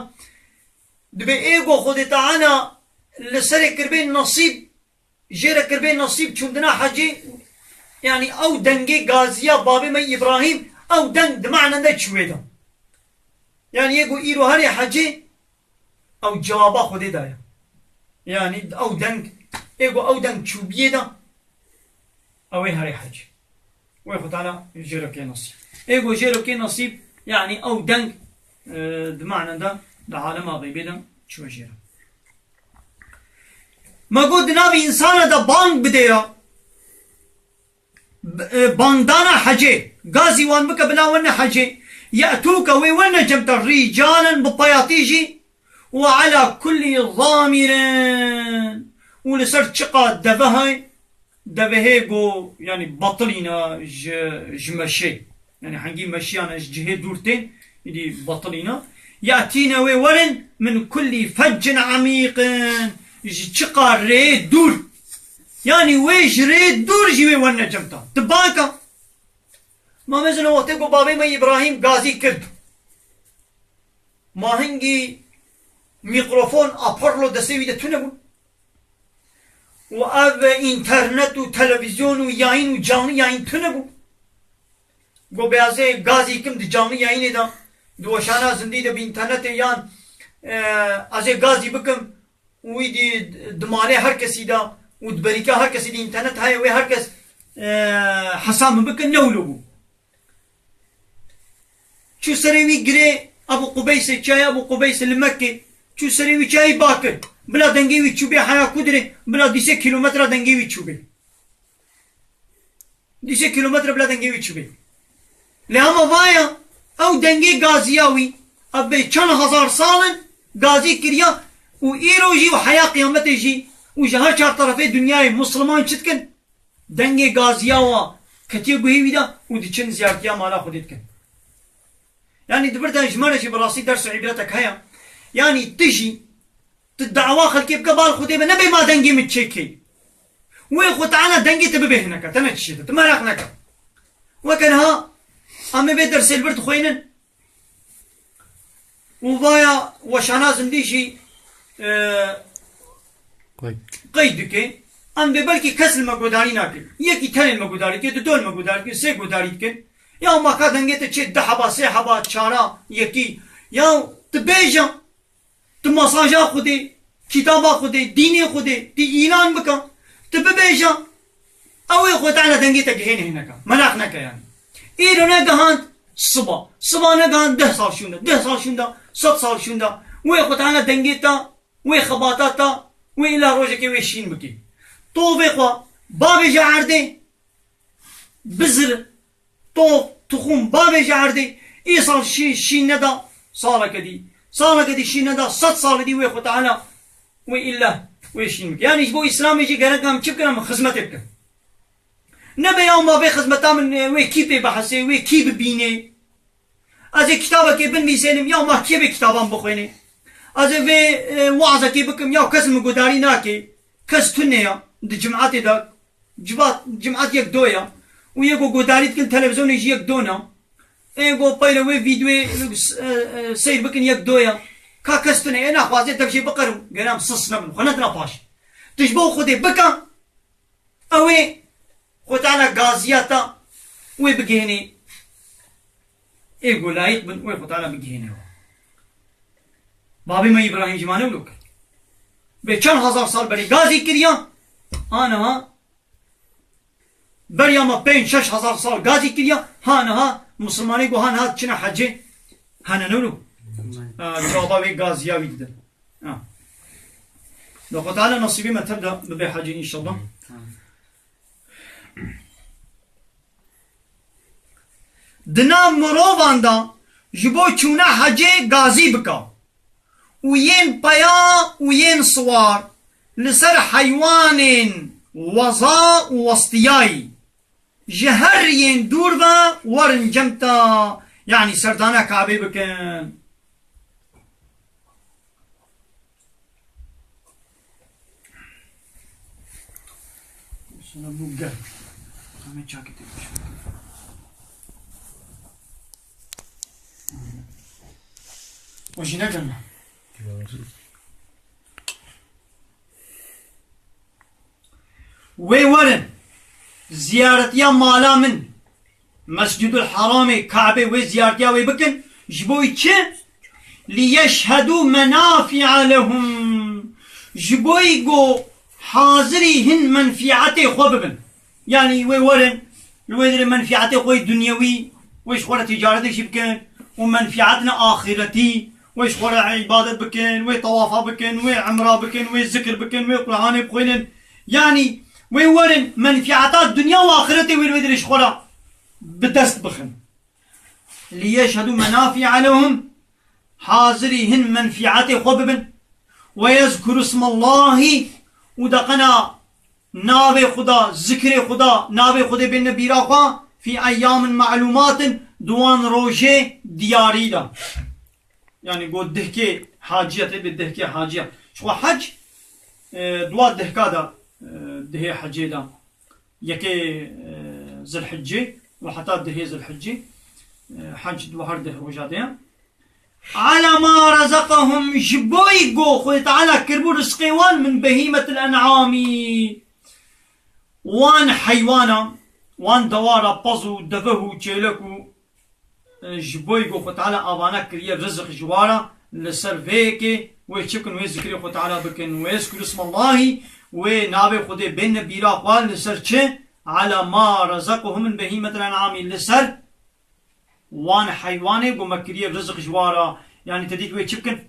Dibê ê ku Xwedê Teala li serê kiribê nesîb, jê re kiribê nesîb çûndina hecê, yanî ew dengê gaziya babê me Îbrahîm, ew deng di manende çû wê de. Yanî yê ku îro herê hecê, ew cewaba Xwedê daye. Yanî ew deng, ê ku ew deng çûbiyê de, ew ê herê hecê. Wê Xwedana jê re kê nesîb. Ê ku jê re kê nesîb, yanî ew deng, e, di manende di alema xeybê de çû jê re. Me got di nav însana de bang bidêra, b-, e, bangdana hecê, gazî wan bike bila wene hecê, ye'tûke wê wene cem te rîcalen bi payatî jî, û ala kullî zamirin, û li ser çiqa deve hay, devehê go, yanî batilîna ji, ji meşê. Yanî hengî meşiyane ji cihê dûr tên, îdî batilîna. Yatîne wê werin min kullî feccin emîqin, ji çiqa rê dûr. Yanî wê ji rê dûr jî wê werine cem te. Ti baka. Ma mezin o wextê ku babê me Îbrahîm gazî kir. Ma hingî mîkrofon, aparlo destê wî de tune bû. Û ev înternet û televîzyon û yayîn û canlı yayîn tune bû. Go bê ez ê gazî kim di canlı yayînê de, di weşana zindî de bi înternetê yan, e, ez ê gazî bikim û wî dî di malê her kesî de û di berîka her kesî de înternet heye, wê her kes, e, hesa min bike, ne wilo bû. Çû serê wî girê Ebû Qubeysê, çiyayê Ebû Qubeysê li Mekkê. Çû serê wî çiyayê bakir. Bila dengê wî çûbê heya kudirê, bila dîsê kîlometre dengê wî çûbê. Dîsê kîlometre bila dengê wî çûbê. Lê hema vaya, ew dengê gaziya wî, ev bê çend hezar sal in gazî kiriya û îro jî û heya qiyametê jî û ji her çar terefê dinyayê Musliman çi dikin? Dengê gaziya wa ketiye guhê wî de û diçin ziyaretiya mala Xwedê dikin. Yanî di vir de ji me re jî bi rastî ders û îbretek heye. Yanî tu jî, tu dawa xelkê bike bal Xwedê be, nebe ma dengê min çêkê. Wê Xwe Teala dengê te bibe hineke, te ne çişê te, tu meraq neke. Weke niha em ê vê dersê li vir dixwînin. Û vaya weşana zindî jî, e, Qeyd. qeyd dike. Em vê belkî kes li me guhdarî nake. Yekî tenê li me guhdarî dike, du dol me guhdarî dike, sê guhdarî dikin. Ya ma ka dengê te çê du heba, sê heba, çara, yekî. Ya tu bêje, tu mesaja Xwedê, kitaba Xwedê, dînê Xwedê, tu îlan bike, tu bibêje, ew ê Xwedê Teala dengê te gihêne hineka. Meraq neke yani. Îro negihand siba. Siba negihand deh sal şûnda, deh sal şûnda, sed sal şûnda. Wê Xwedê Teala dengê te, wê xebata te, wê îla rojekê wê şîn bikî. Tovê xwe, bavêje erdê, bizir, tov, tuxum, bavêje erdê, îsal şî-, şîn neda, saleke dî. Saleke dî şîn neda, sed salê dî wê Xwedê Teala, wê îlla, wê şîn bike. Yani ji bo Îslamê jî gerek em çi bikin, em xizmetê bikin. Nebe ya ma vê xizmeta min, e, wê kî pê bihesê, wê kî bibînê. Ez ê kitabekê binivîsênim, ya ma kê vê kitaban bixwênê? Ez ê vê, e, wazekê bikim, ya kes min gudarî nake. Kes tune ya di cimatê de. Civat, cimat yek do ya. Û yê ku gudarî dikin televîzyonê jî yek do ne. Ê ku peyre wê vîdyoyê, e, e, seyr bikin yek do ya. Ka kes tune, ê naxwazê dev jê biqerim, gerem sis nebin, xwe nedina paş. Tu ji bo Xwedê bike, Ew ê Xwedana gaziya te wê bigihênê. Ê ku layîq bin, wê Xwedana bigihêne we. Babê me Îbrahîm jî ma ne wilo kir. Bê çend hezar sal berê gazî kiriya, ha niha beriya me pênc şeş hezar sal gazî kiriya, ha niha misilmanê ku ha niha diçine hecê, hene ne wilo. Ha, cewaba wê gaziya wî didin. Ha. Da Xwe Teala nasîbê me tev de bibe hecê înşallah. Di nav mirovan de ji bo çûna hecê gazî bika û yên peya û yên siwar li ser heywanên weza û westiyayî. Ji her riyên dûr ve werin cem te, yanî serdana Kabê bikin. Sana bû germ. Em ê çakê tê bişin. O jî ne germ e. Wê werin ziyaretiya mala min, Mescidul Haramê, Kabe, wê ziyaretiya wê bikin. Ji bo çi? Liyeşhedû menafi'a lehum. Ji bo ku hazirî hin menfiatê xwe bibin. Yanî wê werin, li wê derê menfiatê xwe yê dunyewî, wê ji xwe re tîcaretê jî bikin û menfiatine axîretî, wê ji xwe re îbadet bikin, wê tewafa bikin, wê emra bikin, wê zikir bikin, wê Qur'anê bixwînin. Yanî wê werin menfiata dinya û axîretê wê li wê derê ji xwe re bi dest bixin. Liyeşhedû menafi'a lehum, hazirî hin menfiatê xwe bibin. Ve yezkuru ismallahî, û deqena navê Xuda, zikrê Xuda, navê Xwedê bêne bîra xwe, fî eyyamin ma'lumatin, di wan rojê diyarî de. Yani go dihkê haciya, tê bi dihkê haciya. Çuwa hac, e, dua dihka de, e, dihê hecê de. Yekê, e, Zilhiccê ve heta dihê Zilhiccê, e, hec di her dih roja de ye. Ala ma razaqahum, ji bo go Xwedê Teala kiribû rizqê wan min behîmetil en'amî. Wan heywana, wan dewara, pez û deveh û çêlek û, e, ji bo go Xwedê Teala avana kiriye rizik ji wara, li ser vê yekê wê çi bikin, wê zikrê Xwedê Teala bikin, wê yezkuru ismallahî, wê navê Xwedê bêne bîra xwe li ser çi? Ala ma razaqahum min behîmetil en'amî, li ser wan heywanê ku me kiriye rizik ji wan re, yanî te dît wê çi bikin?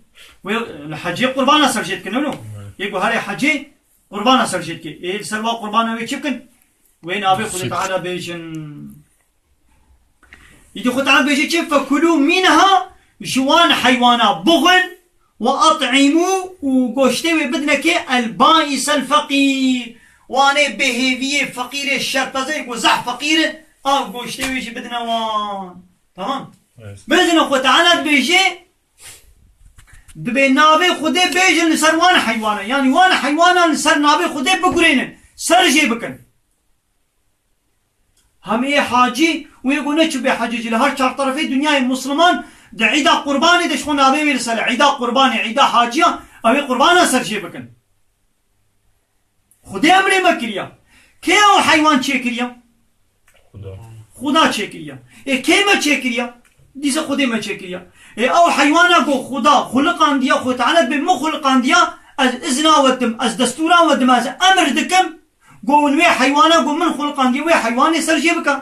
Wê li hecê qurbana ser jê dikin, ne wilo? Yê ku herê hecê qurbana ser jê dike. Ê li ser wa qurbana wê çi bikin? Wê navê Xwedê Teala bêjin. Îdî Xwedê Teala bêje çi? Fekulû mînha, ji wan heywana bixwin, Ve at'imû, û goştê wê bidinekê el-bâisel feqîr. Wanê bêhêviyê, feqîrê, şerpezeyê ku zehf feqîr in, a goştê wê jî bidine wan. Tamam? Evet. Bêjin Xwe Teala dibêje, dibê navê Xwedê bêjin li ser wan heywana. Yanî wan heywana li ser navê Xwedê bigurênin. Ser jê bikin. Hemî yê hacî û yê ku neçûbê hecê jî li her çar terefê dinyayê Musliman di Îda Qurbanê de ji xwe navê wê li ser, Îda Qurbanê, Îda Haciya, ew ê qurbana ser jê bikin. Xwedê emrê me kiriya. Kê ew heywan çêkiriya? Xuda. Xuda çêkiriya. Ê kê me çêkiriya? Dîsa Xwedê me çêkiriya. Ê ew heywana ku Xuda xuliqandiya, Xwedê Teala bê min xuliqandiya, ez izna we dim, ez destûra we dim, ez emir dikim, ku hûn wê heywana ku min xuliqandiye, wê heywanê ser jê bike.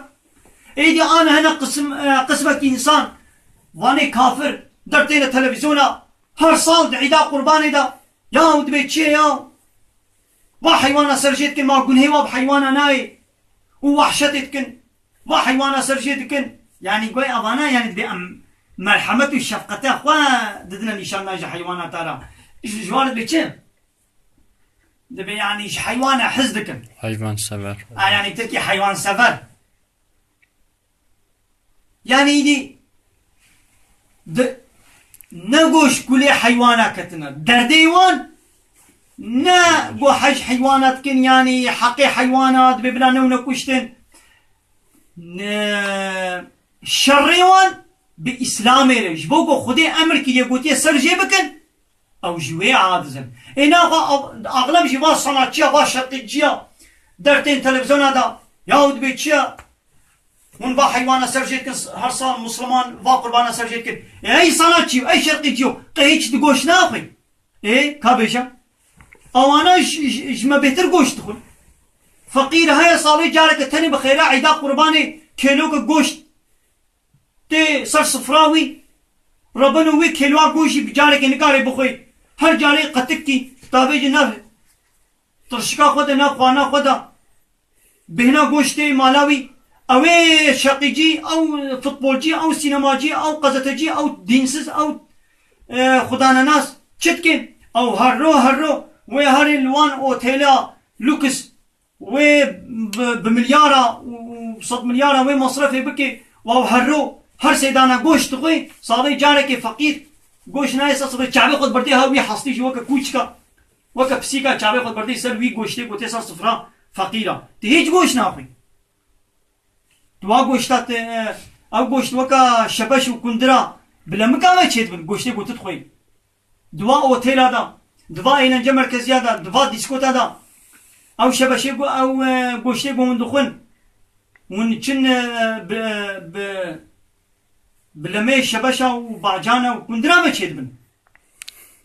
Êdî ana hene qisim, e, qismekî însan, vanê kafir, dertêne televîzyona, her sal di Îda Qurbanê de, ya dibê çi ye ya? Va heywana ser jê dikin, ma gunhê wa bi heywana nayê û wehşetê dikin. Va heywana ser jê dikin. Yanî goy evana, yanî dibê em merhemet û şefqete xwe didine nîşan dan ji heywana tara. Ji, ji wan dibê çi? Dibê yanî ji heywana hez dikin. Hayvansever. A, yanî tirkî hayvansever. Yanî îdî di, ne goş kulê heywana ketine. Derdê wan ne ku hej heywana dikin, yanî heqê heywana dibê bila ne û ne kuştin. Ne, şerê wan bi Îslamê re. Ji bo ku Xwedê emir kiriye, gotiye ser jê bikin. Ew ji wê aciz in. Ê naxwe ev-, axlem jî va sanatçiya, va şeqîciya dertên televîzyona de, yahu dibê çi ye? Hûn va heywana ser jê dikin, her sal Musliman va qurbana ser jê dikin. Ê ey sanatçî yo, ey şeqîcî yo, qey hiç di goşt naxwî. Ê, ka bêje? Ewana ji, ji, ji me bêhtir goşt dixwin. Feqîr heye salê careke tenê bi xêra Îda Qurbanê kêloke goşt tê ser sifra wî, rebeno wê kêloa goşt jî bi carekê nikare bixwê. Her carê qetik kî, tavê jî nav tirşika xwe de, nav xwarina xwe de. Bêhna goşt tê mala wî. Ew ê şeqîcî, ew futbolcî, ew sînemacî, ew qezetecî, ew dînsiz, ew, e, xudanenas çi dike? Ew herro herro wê herê li wan otêla lûks wê bi, bi milyara û sed milyara wê masrefê bike, wa herro her sêdana goşt dixwe, salê carekê feqîr goşt nayê ser sifrê, çavê xwe dibirdê ha wî hestî jî weke kûçika, weke pisîka çavê xwe dibirdê ser wî goştê ku tê ser sifra feqîra. Tê hîç goşt naxwî. Tu wa goşta te, ew goşt weka şebeş û kundira bi lemika me çêdibin, goştê ku tu dixweyî. Di va otêla de, di va eğlence merkeziya de, di va dîskota de, ew şebeşê ku, ew, e, goştê ku hûn dixwin, hûn çin, e, bi, bi, bi lemê şebeşa û bacana û kundira me çêdibin.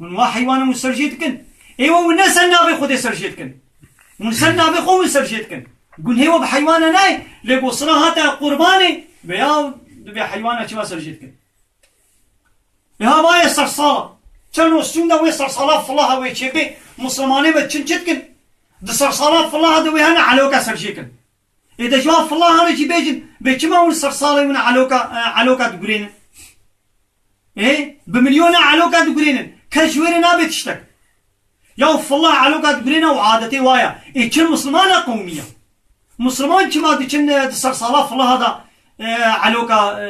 Hûn wa heywana hûn ser jê dikin. Ê we hûn ne ser navê Xwedê ser jê dikin. Hûn ser navê xwe hûn ser jê dikin. Gunhê we bi heywana nayê, lê ku sira hate qurbanê, veya dibê heywana çima ser jê dikin. Ê ha vaye sersala. Çend roj sûnda wê sersala filaha wê çêbê, Muslimanê me çin çi dikin? Di sersala filaha de wê hene eloka ser jê kin. Ê de ji wan filaha re jî bêjin, bê çima hûn sersalê wina eloka, e, eloka digurênin? Ê, bi milyona eloka digurênin. Kes ji wê re nabe tiştek. Ya filah eloka digurêne û adetê wa ya. Ê çi Muslimana qewmiya? Musliman çima diçin, e, di sersala filaha da, e, eloka, e,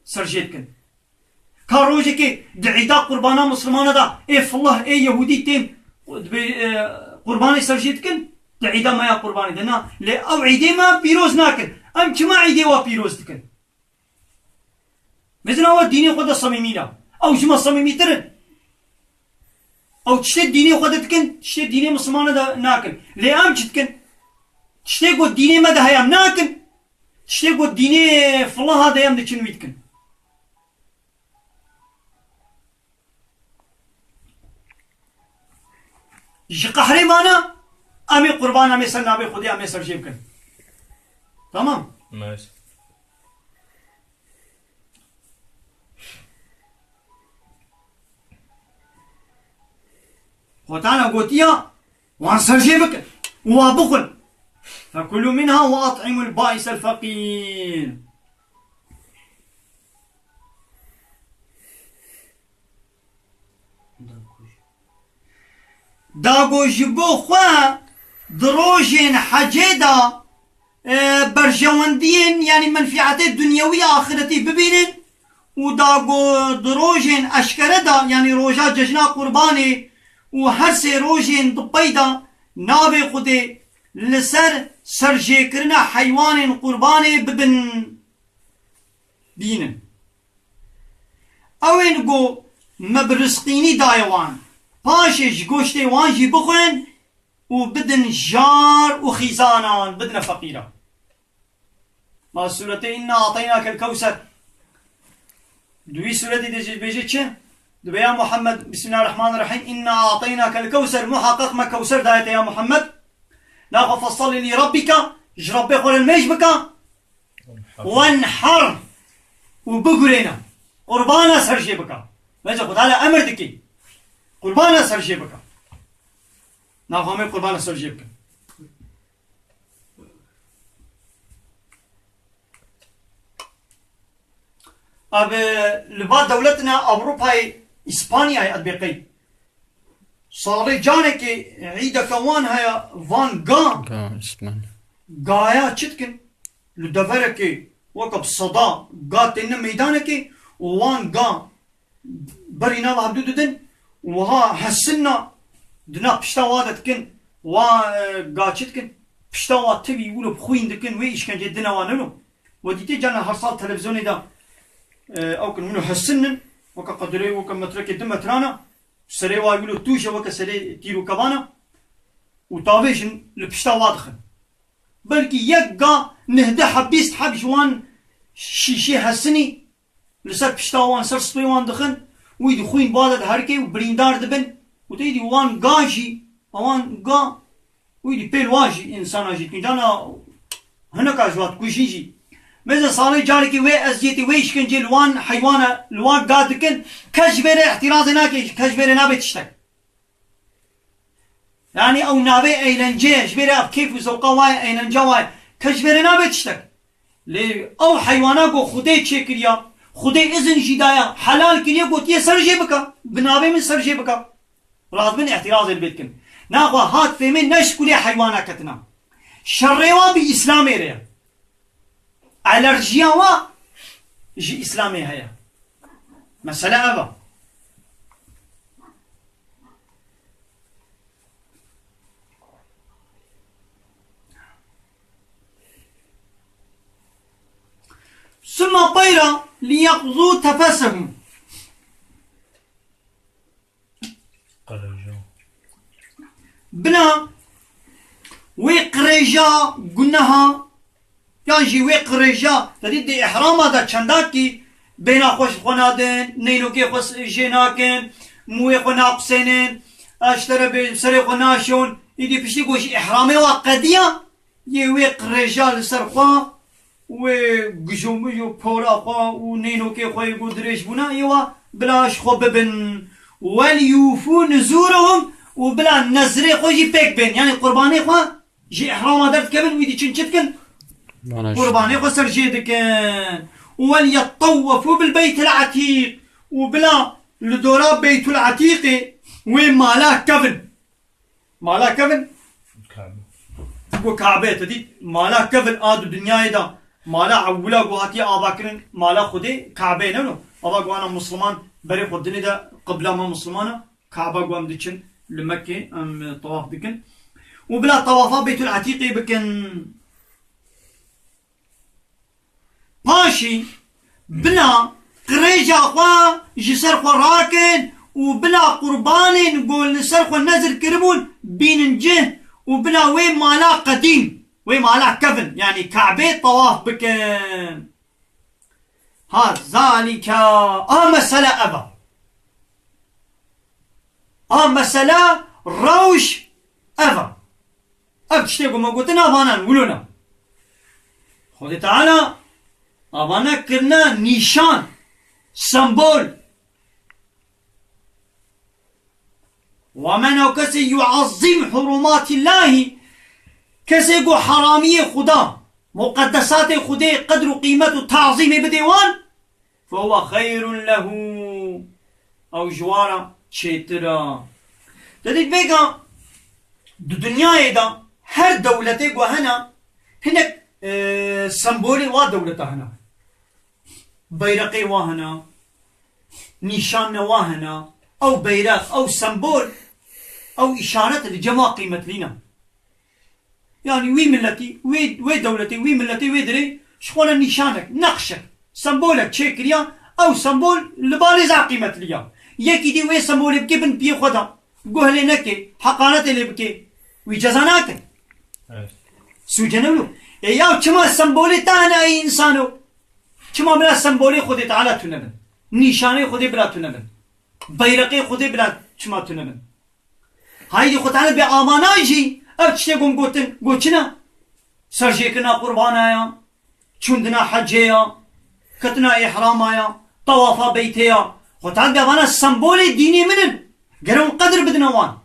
ser jê dikin? Ka rojekê di îda qurbana Muslimana da, ê filah, ê Yehûdî tên, dibê, e, qurbanê ser jê dikin? Di îda me ya qurbanê de na. Lê ew îdê me pîroz nakin. Em çima îdê wa pîroz dikin? Mezina we dînê xwe de semîmî ne. Ew ji me semîmîtir in. Ew tiştê dînê xwe de dikin, tiştê dînê Mislimane de nakin. Lê em çi dikin? Tiştê ku dînê me de heye em nakin. Tiştê ku dînê filaha de em diçin wî dikin. Ji qehrê mane, em ê qurban, em ê ser navê Xwedê, em ê ser jê bikin. Tamam. Nice. Xwetana gotiya, wan ser jê bikin û wa bixwin. Fekulû minha ve at'imul ba'isel feqîr. Da ku ji bo xwe di rojên hecê de, e, berjewendiyên, yanî menfîetê dunyewî ya axiretî bibînin û da ku di rojên eşkere de, yanî roja cejna Qurbanê û her sê rojên di pey de navê Xwedê li ser serjêkirina heywanên Qurbanê bibin. Bînin. Ew ên ku me bi rizqînî daye wan, paşê ji goştê wan jî bixwin, û bidin jar û xîzanan, bidine feqîran. Ma sûretê Inna Ateynakel Kewser. Di wî sûretî de jî dibêje çi? Dibê ya Muhammed, Bismillahirrahmanirrahîm, Inna Ateynakel Kewser, muhaqqeq me Kewser daye te ya Muhammed. Naxwe fesalli li Rabbika, ji Rabbê xwe re nimêj bike. Wenhar, û bigurêne. Qurbana ser jê bike. Bence Xwedê Teala emir dike. Qurbana ser jê bike. Naxwe me qurbana ser jê bike. Abi, li va dewletine Ewropayê, Îspanyayê, ez bê qey. Salê carekê îdeke wan heye, van ga. Ga, Îspanya. Gaya çi dikin? Li deverekê weke bi seda ga têne meydanekê û wan ga berî nava hevdû didin û wiha hesinna di nav pişta wa de dikin, wa, e, ga çi dikin? Pişta wa tevî wilo bi xwîn dikin, wê îşkencê dine wa nino. We dîtê carna her sal televîzyonê de, e, ew kin wilo hesinin, weke qedirê weke metrekê du metrana, serê wa wilo tûj e weke serê tîr û kevana û tavêjin li pişta wa dixin. Belkî yek ga nehdeh heb, bîst heb ji wan şîşê hesinî li ser pişta wan, ser spê wan dixin, wî di xwîn bade diherike û birîndar dibin û tê dî wan ga jî, ewan ga, wî dî pêl wa jî, însana jî dikin. Cana hineka ji wa dikujî jî. Mêze salê carekê wê eziyetê, wê îşkencê li wan heywana, li wan ga dikin, kes ji vê re îhtirazê nake, kes ji vê re nabe tiştek. Yanî ew navê eğlence, ji vê re ev keyf û zewqa waye, eğlence waye. Kes ji vê re nabe tiştek. Lê ew heywana ku Xwedê çêkiriya, Xwedê izin jî daya, helal kiriye, gotiye ser jê bike, bi navê min ser jê bike. Razibin îhtirazê li bê dikin. Naxwe hat fêmê ne ji kulê heywana ketina. Şerê wa bi Îslamê re ye. Alerjiya wa ji Îslamê heye. Mesele ev e. ثم الطير ليقضوا تفثهم. Qirêja. Bila wê qirêja guneha, yan jî wê qirêja, te dî di îhrama de çendakî bêhna xwe ji xwe nadin, neynokê xwe s-, jê nakin, mûyê xwe naqusênin, ez ji te re bê-, serê xwe naşon, îdî piştî ku ji îhramê wa qediya, yê wê qirêja li ser xwe, wê gujo mujo pora xwe û nênokê xwe yê ku dirêj bûna, yê wa bila ji xwe bibin. Wel yûfû nuzûrehum, û bila nezrê xwe jî pêk bên. Yanî qurbanê xwe ji îhrama derdikevin, wî diçin çi dikin? Mana Qurbanê xwe ser jê dikin. Û wel yettewwefû bil beytil etîq, û bila li dora Beytul Etîqê wê mala kevin. Mala kevin? Kabe. Ku Kabe, te dît, mala kevin a di dinyayê de, mala ewila ku hatiye avakirin, mala Xwedê Kabe ne no. Ava ku ana Musliman berê xwe dinê de, qibla me Muslimana, Kabe ku em diçin, li Mekke em, e, tawaf dikin. Û bila tawafa Beytul Etîqê bikin. Paşî bila qirêja xwe ji ser xwe rakin û bila qurbanên ku li ser xwe nezir kiribûn bînin cih û bila wê mala qedîm, wê mala kevin, yanî Kabê tawaf bikin. Ha, zalîke, a mesele ev e. A mesele rewş ev e. Ev tiştê ku me gotin, avanan, wilo ne. Xwedê Teala avana kirine nîşan, sembol. Wa men ew kesê yuazzim hurumatillahî, kesê ku haramiyê Xuda, muqeddesatê Xwedê qedr û qîmet û tazîmê bidê wan, فهو خير له. Ew ji wan re çêtir e. Te dît vêga di dinyayê de her dewletê ku hene, hinek, e, sembolê wa dewleta hene. Beyreqê wa hene, nîşanê wa hene. Ew beyreq, ew sembol, ew îşaret li cem wa qîmetlî ne. Yanî wî miletî, wê, wê dewletê, wî miletê, wê dirê ji xwe re nîşanek, neqşek, sembolek çêkiriya, ew sembol li ba lê zaf qîmetliya. Yekî dî wê sembolê bike bin piyê xwe de, guh lê neke, heqaretê lê bike. Wî ceza nakin. Evet. Sûce ne wilo. E ya çima sembolê te hene ey însano? Çima bila sembolê Xwedê Teala tune bin? Nîşanê Xwedê bila tune bin? Beyreqê Xwedê bila çima tune bin? Haydî Xwedê Teala bê amana jî ev tiştê gom gotin, goçina. Serjêkirina qurbana ya, çûndina hecê ya, ketina îhrama ya, tewafa beytê ya. Xwedê Teala bê vana sembolê dînê min in. Gere hûn qedir bidine wan.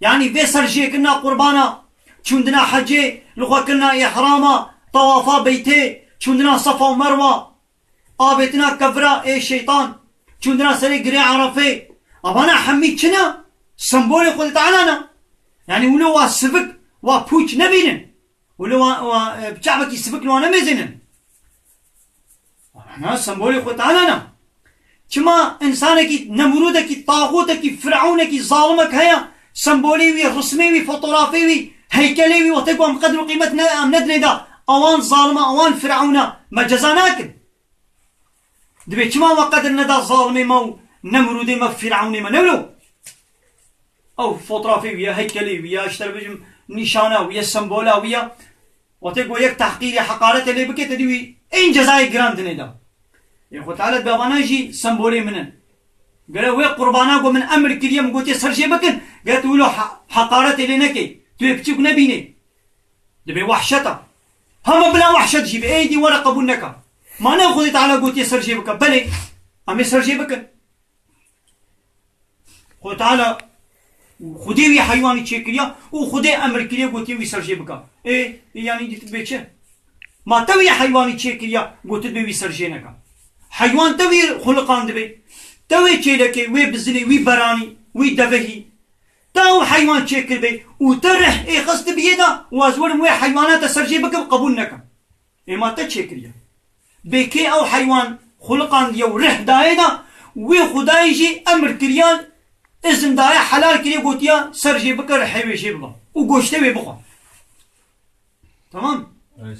Yanî vê serjêkirina qurbana, çûndina hecê, lixwekirina îhrama, tewafa beytê, çûndina Sefa û Merwa, avêtina kevira ê şeytan, çûndina serê girê Erefê. Evana hemî çi ne? Sembolê Xwedê Teala ne. Yanî wilo wa sivik, wa pûç nebînin. Wilo wa, wa, e, bi çavekî sivik li wan nemêzênin. Na sembolê Xwedê Teala ne. Çima însanekî, Nemrûdekî, taxûtekî, Firewnekî, zalimek heye, sembolê wî, rismê wî, fotografê wî, heykelê wî, wextê ku em qedr û qîmet ne, em nedinê de, ewan zalima, ewan Firewn e, me ceza nakin. Dibê çima we qedir neda zalimê me û Nemrûdê me, Firewnê me, ne wilo? Ew fotrafê wî ye, heykelê wî ye, ji te re bêjim nîşana wî ye, sembola wî ye. Wextê ku yek tehqîrê, heqaretê lê bike, te dî wî ên cezayê giran dinê de. Ê Xwedê Teala dibê evana jî sembolê min in. Gere wê qurbana ku min emir kiriye, min gotiye ser jê bikin, gere tu wilo he-, heqaretê lê nekey. Tu yê piçûk nebînê. Dibê wehşet e. Hema bila wehşet jî be, êdî were qebûl neke. Ma ne Xwedê Teala gotiye ser jê bike? Belê, em ê ser jê bikin. Xwedê Teala, Xwedê wî heywanî çêkiriya û Xwedê emir kiriye, gotiye wî ser jê bike. Ê, ê, yanî dî tu dibê çi? Ma te wî heywanî çêkiriya, gotibe wî ser jê neke. Heywan te wî xuliqandibe. Te wê çêlekê, wê bizinê, wî beranî, wî devehî. Te ew heywan çêkiribê û te rih êxistibiyê de, û ez werim wê heywana te ser jê bikim, qebûl nekim. Ê ma te çêkiriye. Bê kê ew heywan xuliqandiye û rih dayê de, wê Xwedayê jî emir kiriye, izin daye, helal kiriye, gotiye, ser jê bike, rihê wê jê bibe û goştê wê bixwe. Tamam? Evet.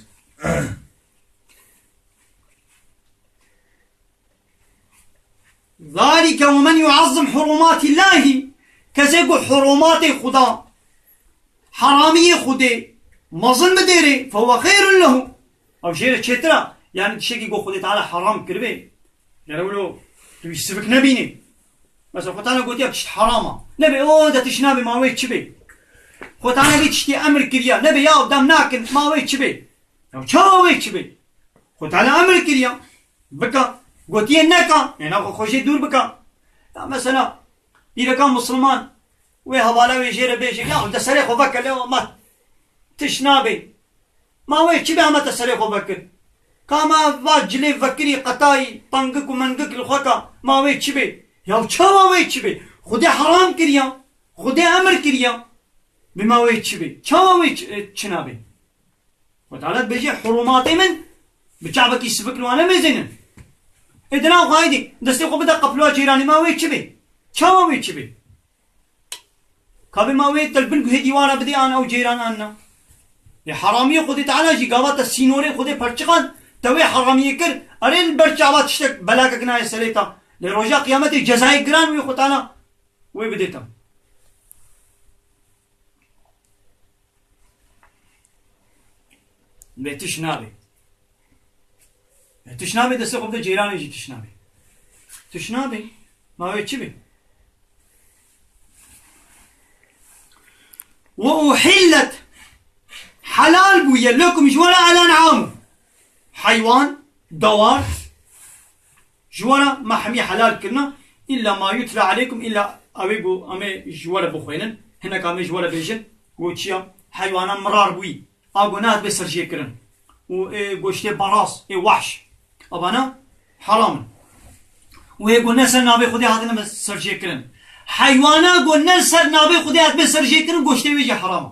Zalike ve men yuazzim hurumatillahi, kesê ku hurumatê Xuda, heramiyê Xwedê mezin bidêrê, fehuwe xeyrun lehu. Ew jê re çêtir e. Yanî tiştekî ku Xwedê Teala heram kiribe, gere wilo tu wî sivik nebînî. Mesela Xwedê Teala gotiye tişt heram e. Nebe, o de tişt nabe, ma wê çi be? Xwedê Teala vê tiştî emir kiriye. Nebe ya, dem nakin, ma wê çi be? Ya çawa wê çi be? Xwedê Teala emir kiriye. Bika. Gotiye neka. Ê na xwe, xwe jê dûr bika. Ya mesela, pîreka Musulman, wê hevala wê jê re bêje, ya de serê xwe veke, lê ma tişt nabe. Ma wê çi be, hema te serê xwe vekir? Ka ma va cilê vekirî, qetayî, tengik û mengik li xwe ka, ma wê çi be? Ya çawa wê çi be? Xwedê heram kiriya. Xwedê emir kiriya. Bi ma wê çi be? Çawa wê çi, e, çi nabe? Xwedê Teala dibêje, hurumatê min bi çavekî sivik li wan nemêzênin. Ê dina xwe haydî, destê xwe bide qefla ceyranê, ma wê çi be? Çawa wê çi be? Ka bê ma wê te li bin guhê dîwara bidê an ew ceyran an na. Lê heramiyê Xwedê Teala jî gava te sînorê Xwedê perçiqand, te wê heramiyê kir, erê li ber çava tiştek belakek nayê serê te. Lê roja qiyametê cezayê giran wê Xwedê Teala wê bidê te. Lê tişt nabe. Lê tişt nabe, destê xwe bide ceyranê jî tişt nabe. Tişt nabe. Ma wê çi be? Ve uhillet. Helal bûye lekum ji we re el en'am. Heywan, dewar, ji we re me hemî helal kirine, illa ma yutle aleykum, illa ew ê ku em ê ji we re bixwînin, hinek em ê ji we re bêjin, ku çi ya, heywana mirar bûyî, a ku nehatibê serjêkirin, û ê goştê baras, ê wahş, evana heram in. Û ê ku ne ser navê Xwedê hatine serjêkirin. Heywana ku ne ser navê Xwedê hatibê serjêkirin, goştê wê jî heram e.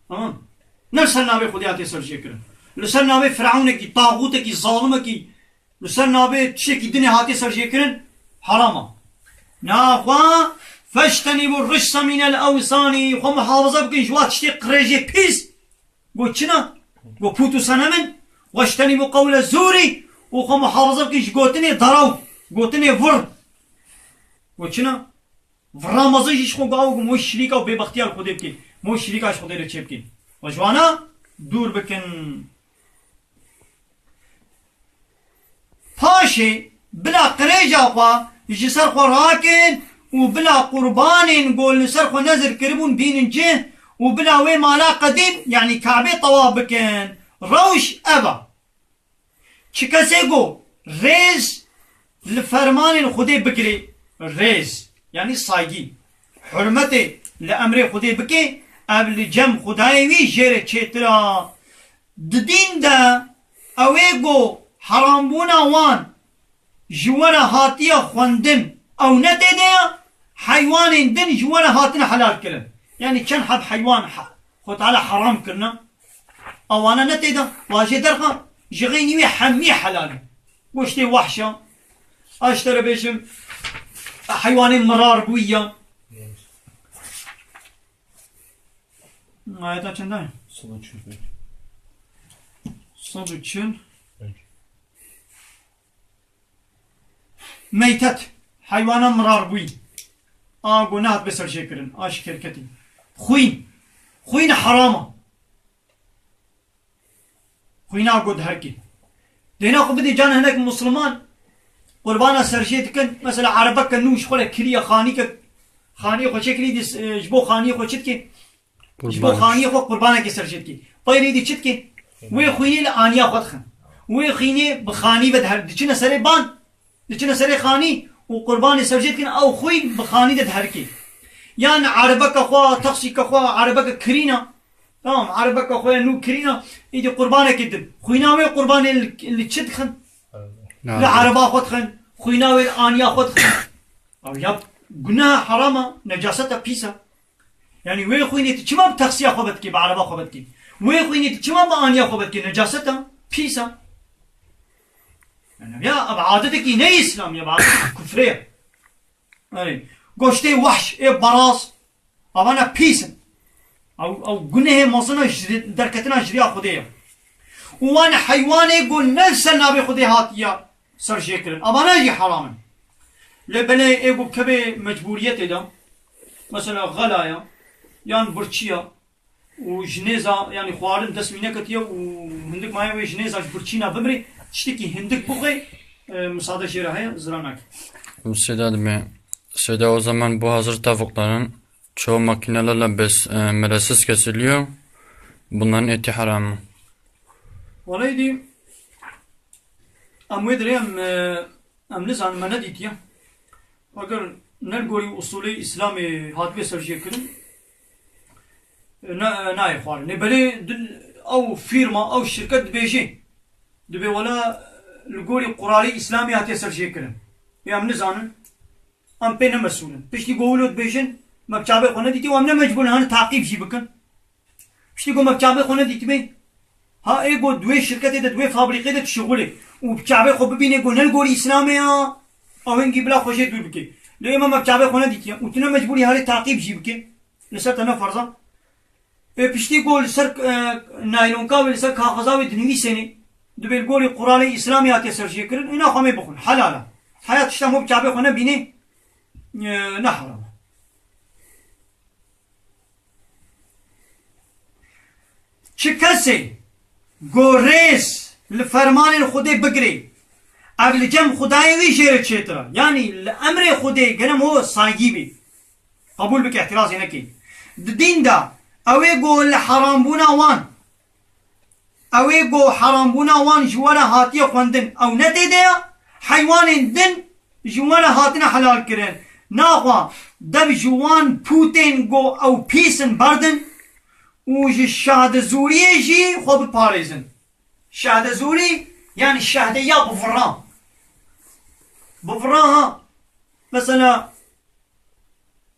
Tamam. Ne li ser navê Xwedê hatiye serjêkirin. Li ser navê firewnekî, taxûtekî, zalimekî, li ser navê tiştekî dinê hatiye serjêkirin, heram e. Naxwe, feştenîbû ricse mînel ewsanî, xwe muhafaza bikin ji wa tiştê qirêjê pîs. Got çi ne? Got pût û senemin. Weştenîbû qewle zûrî, û xwe muhafaza bikin ji gotinê derew, gotinê vir. Got çi ne? Vira mezin jî ji xwe got, ew got, mo şirîka û bêbextiya li Xwedê bikê. Mo şirîka ji Xwedê re çêbikê. Ve ji wana dûr bikin. Paşê bila qirêja xwe ji ser xwe rakin û bila qurbanên ku li ser xwe nezir kiribûn bînin cih û bila wê mala qedîm, yanî Kabê tewaf bikin. Rewş ev e. Çi kesê ku rêz li fermanên Xwedê bigirê, rêz, yanî saygî, hurmetê li emrê Xwedê bike, ev li cem Xwedayê wî jê re çêtir e. Di dîn de ew ê ku herambûna wan ji we re hatiye xwendin, ew ne tê de ye, heywanên din ji we re hatine helal kirin. Yanî çend heb heywan he-, Xwe Teala heram kirine. Ewana ne tê de, wa jê derxe, ji xeynî wê hemî helal in. Goştê wehş e. Ez ji te re bêjim, heywanên mirar bûyî ye. Ayeta çend e? Sed û çil. Sed û çil. Meytet, heywana mirar bûyî. A ku nehat bê serjêkirin, a ji kêrketî. Xwîn. Xwîn heram e. Xwîna ku diherkê. Dêna xwe bidê can hinek Musliman, qurbana serjê dikin. Mesela erebeke nû ji xwe re kiriye, xanîke, xaniyê xwe çêkirî dî, e, ji bo xaniyê xwe çi dikê? Ji bo Qurban. Xaniyê xwe qurbanekê serjê dikê. Peyrê dî çi dikê? Wê xwînê li aniya xwe dixin. Wê xwînê bi xanî ve diher-, diçine serê ban, diçine serê xanî û qurbanê serjê dikin, ew xwîn bi xanî de diherikê. Yan erebeke xwe, taksîke xwe, erebeke kirîna. Tamam, erebeke xwe ya nû kirîna, îdî qurbanekê din. Xwîna wê qurbanê li, li çi dixin? Li Navê. Ereba xwe dixin. Xwîna wê li aniya xwe dixin. Ew ya guneha heram e, necaset e, pîs e. Yanî wê xwînê tu çima bi taksiya xwe vedikî, bi ereba xwe vedikî? Wê xwînê tu çima bi aniya xwe vedikî? Necaset e, pîs e. Yanî ya ev adetekî ne Îslam ya, ev adetekî kufrê ye. Erê, goştê wehş ê baraz, avana pîs in. Ew, ew gunehê mezin e, ji derketina ji riya Xwedê ye. Û wan heywanê ku ne li ser navê Xwedê hatiye serjêkirin. Avana jî heram in. Lê belê ê ku kevê mecbûriyetê de, mesela xela ye, yan birçî ye, û ji nêza, yanî xwarin dest wî neketiye û hindik maye wê ji nêza ji birçîna bimrê, tiştekî hindik bixwe, e, misade jê re heye, zira nake. Müsaade mi? Seda, o zaman bu hazır tavukların çoğu makinelerle bes-, e, melesiz kesiliyor. Bunların eti haram mı? Wala êdî, em wê dirê em, e, em nizanin, me nedîtiye. Eger ne li gorî usulê Îslamê hatibe serjêkirin, e, ne, nayê xwarin. Lê belê din ew fîrma, ew şirket dibêjê, dibê wela li gorî quralê Îslamê hatiye serjêkirin. Ê em nizanin. Em pê ne mesûl in. Piştî ku wilo dibêjin, me bi çavê xwe nedîtî û em ne mecbûr in hani taqîb jî bikin. Piştî ku me bi çavê xwe nedîtibê, ha ê ku di wê şirketê de, di wê fabrîqê de dişixulê û bi çavê xwe bibînê ku ne li gorî Îslamê ya, ew hingî bila xwe jê dûr bike. Lê ême me bi çavê xwe nedîtiye û tu ne mecbûr î herê taqîb jî bike. Li ser te ne ferz e. Ê piştî ku li ser, e, naylonka wê, li ser kaxiza wê dinivîsênê, dibê li gorî quralê Îslamê hatiye serjêkirin, êna xwe mê bixwin. Helal e. Heya tişta hûn bi çavê xwe nebînê, e, ne heram e. Çi kesê ku rêz li fermanên Xwedê bigirê, ev li cem Xwedayê wî jê re çêtir e. Yanî li emrê Xwedê gere ho saygî bê. Qebûl bike, îhtirazê neke. Di dîn de ew ê ku li herambûna wan, ew ê ku herambûna wan ji we re hatiye xwendin, ew ne tê de ye, heywanên din ji we re hatine helal kirin. Naxwe dev ji wan pûtên ku ew pîs in berdin û ji şahdezûriyê jî xwe biparêzin. Şahdezûrî, yanî şahdeya bi vira. Bi vira ha. Mesela,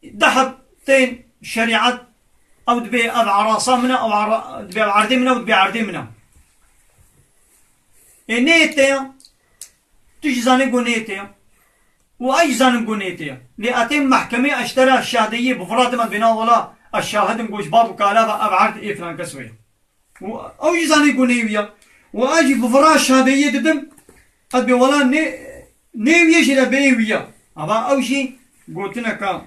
deh heb tên şerîet, ew dibê ev erasa min e, ew era-, dibê ev erdê min e, ew dibê erdê min e. Ê neyê te ya, tu jî zanê ku neyê te ya. Û ez jî zanim ku neyê te ya. Lê ez têm mehkemê, ez ji te re şahdeyiyê bi vira dime, dibê na wela ez şahid im ku ji bab û kala ve ev erd ê filan kes ve ye. Û ew jî zanî ku neyê wî ye. Û ez jî bi vira şadeyiyê didim, ez bê wela nê, nê wî ye jî re bê wî ye. Ava ew jî gotineka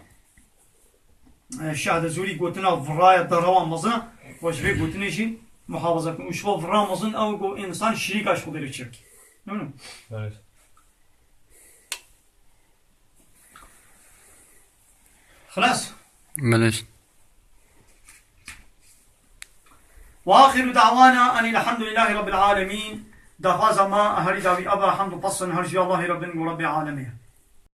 e, Şeh de Zûrî gotina viraya derewa mezin, we ji vê gotinê jî muhafaza bikin. Û ji bo vira mezin ew ku însan şirîka ji Xwedê re çêbike. Nû, nû. Evet. Xelas. Belê. وآخر دعوانا أن الحمد لله رب العالمين. Daxwaza me herî dawî eva hemd û pesn her ji Allahê Rabbin û Rabbê alemê.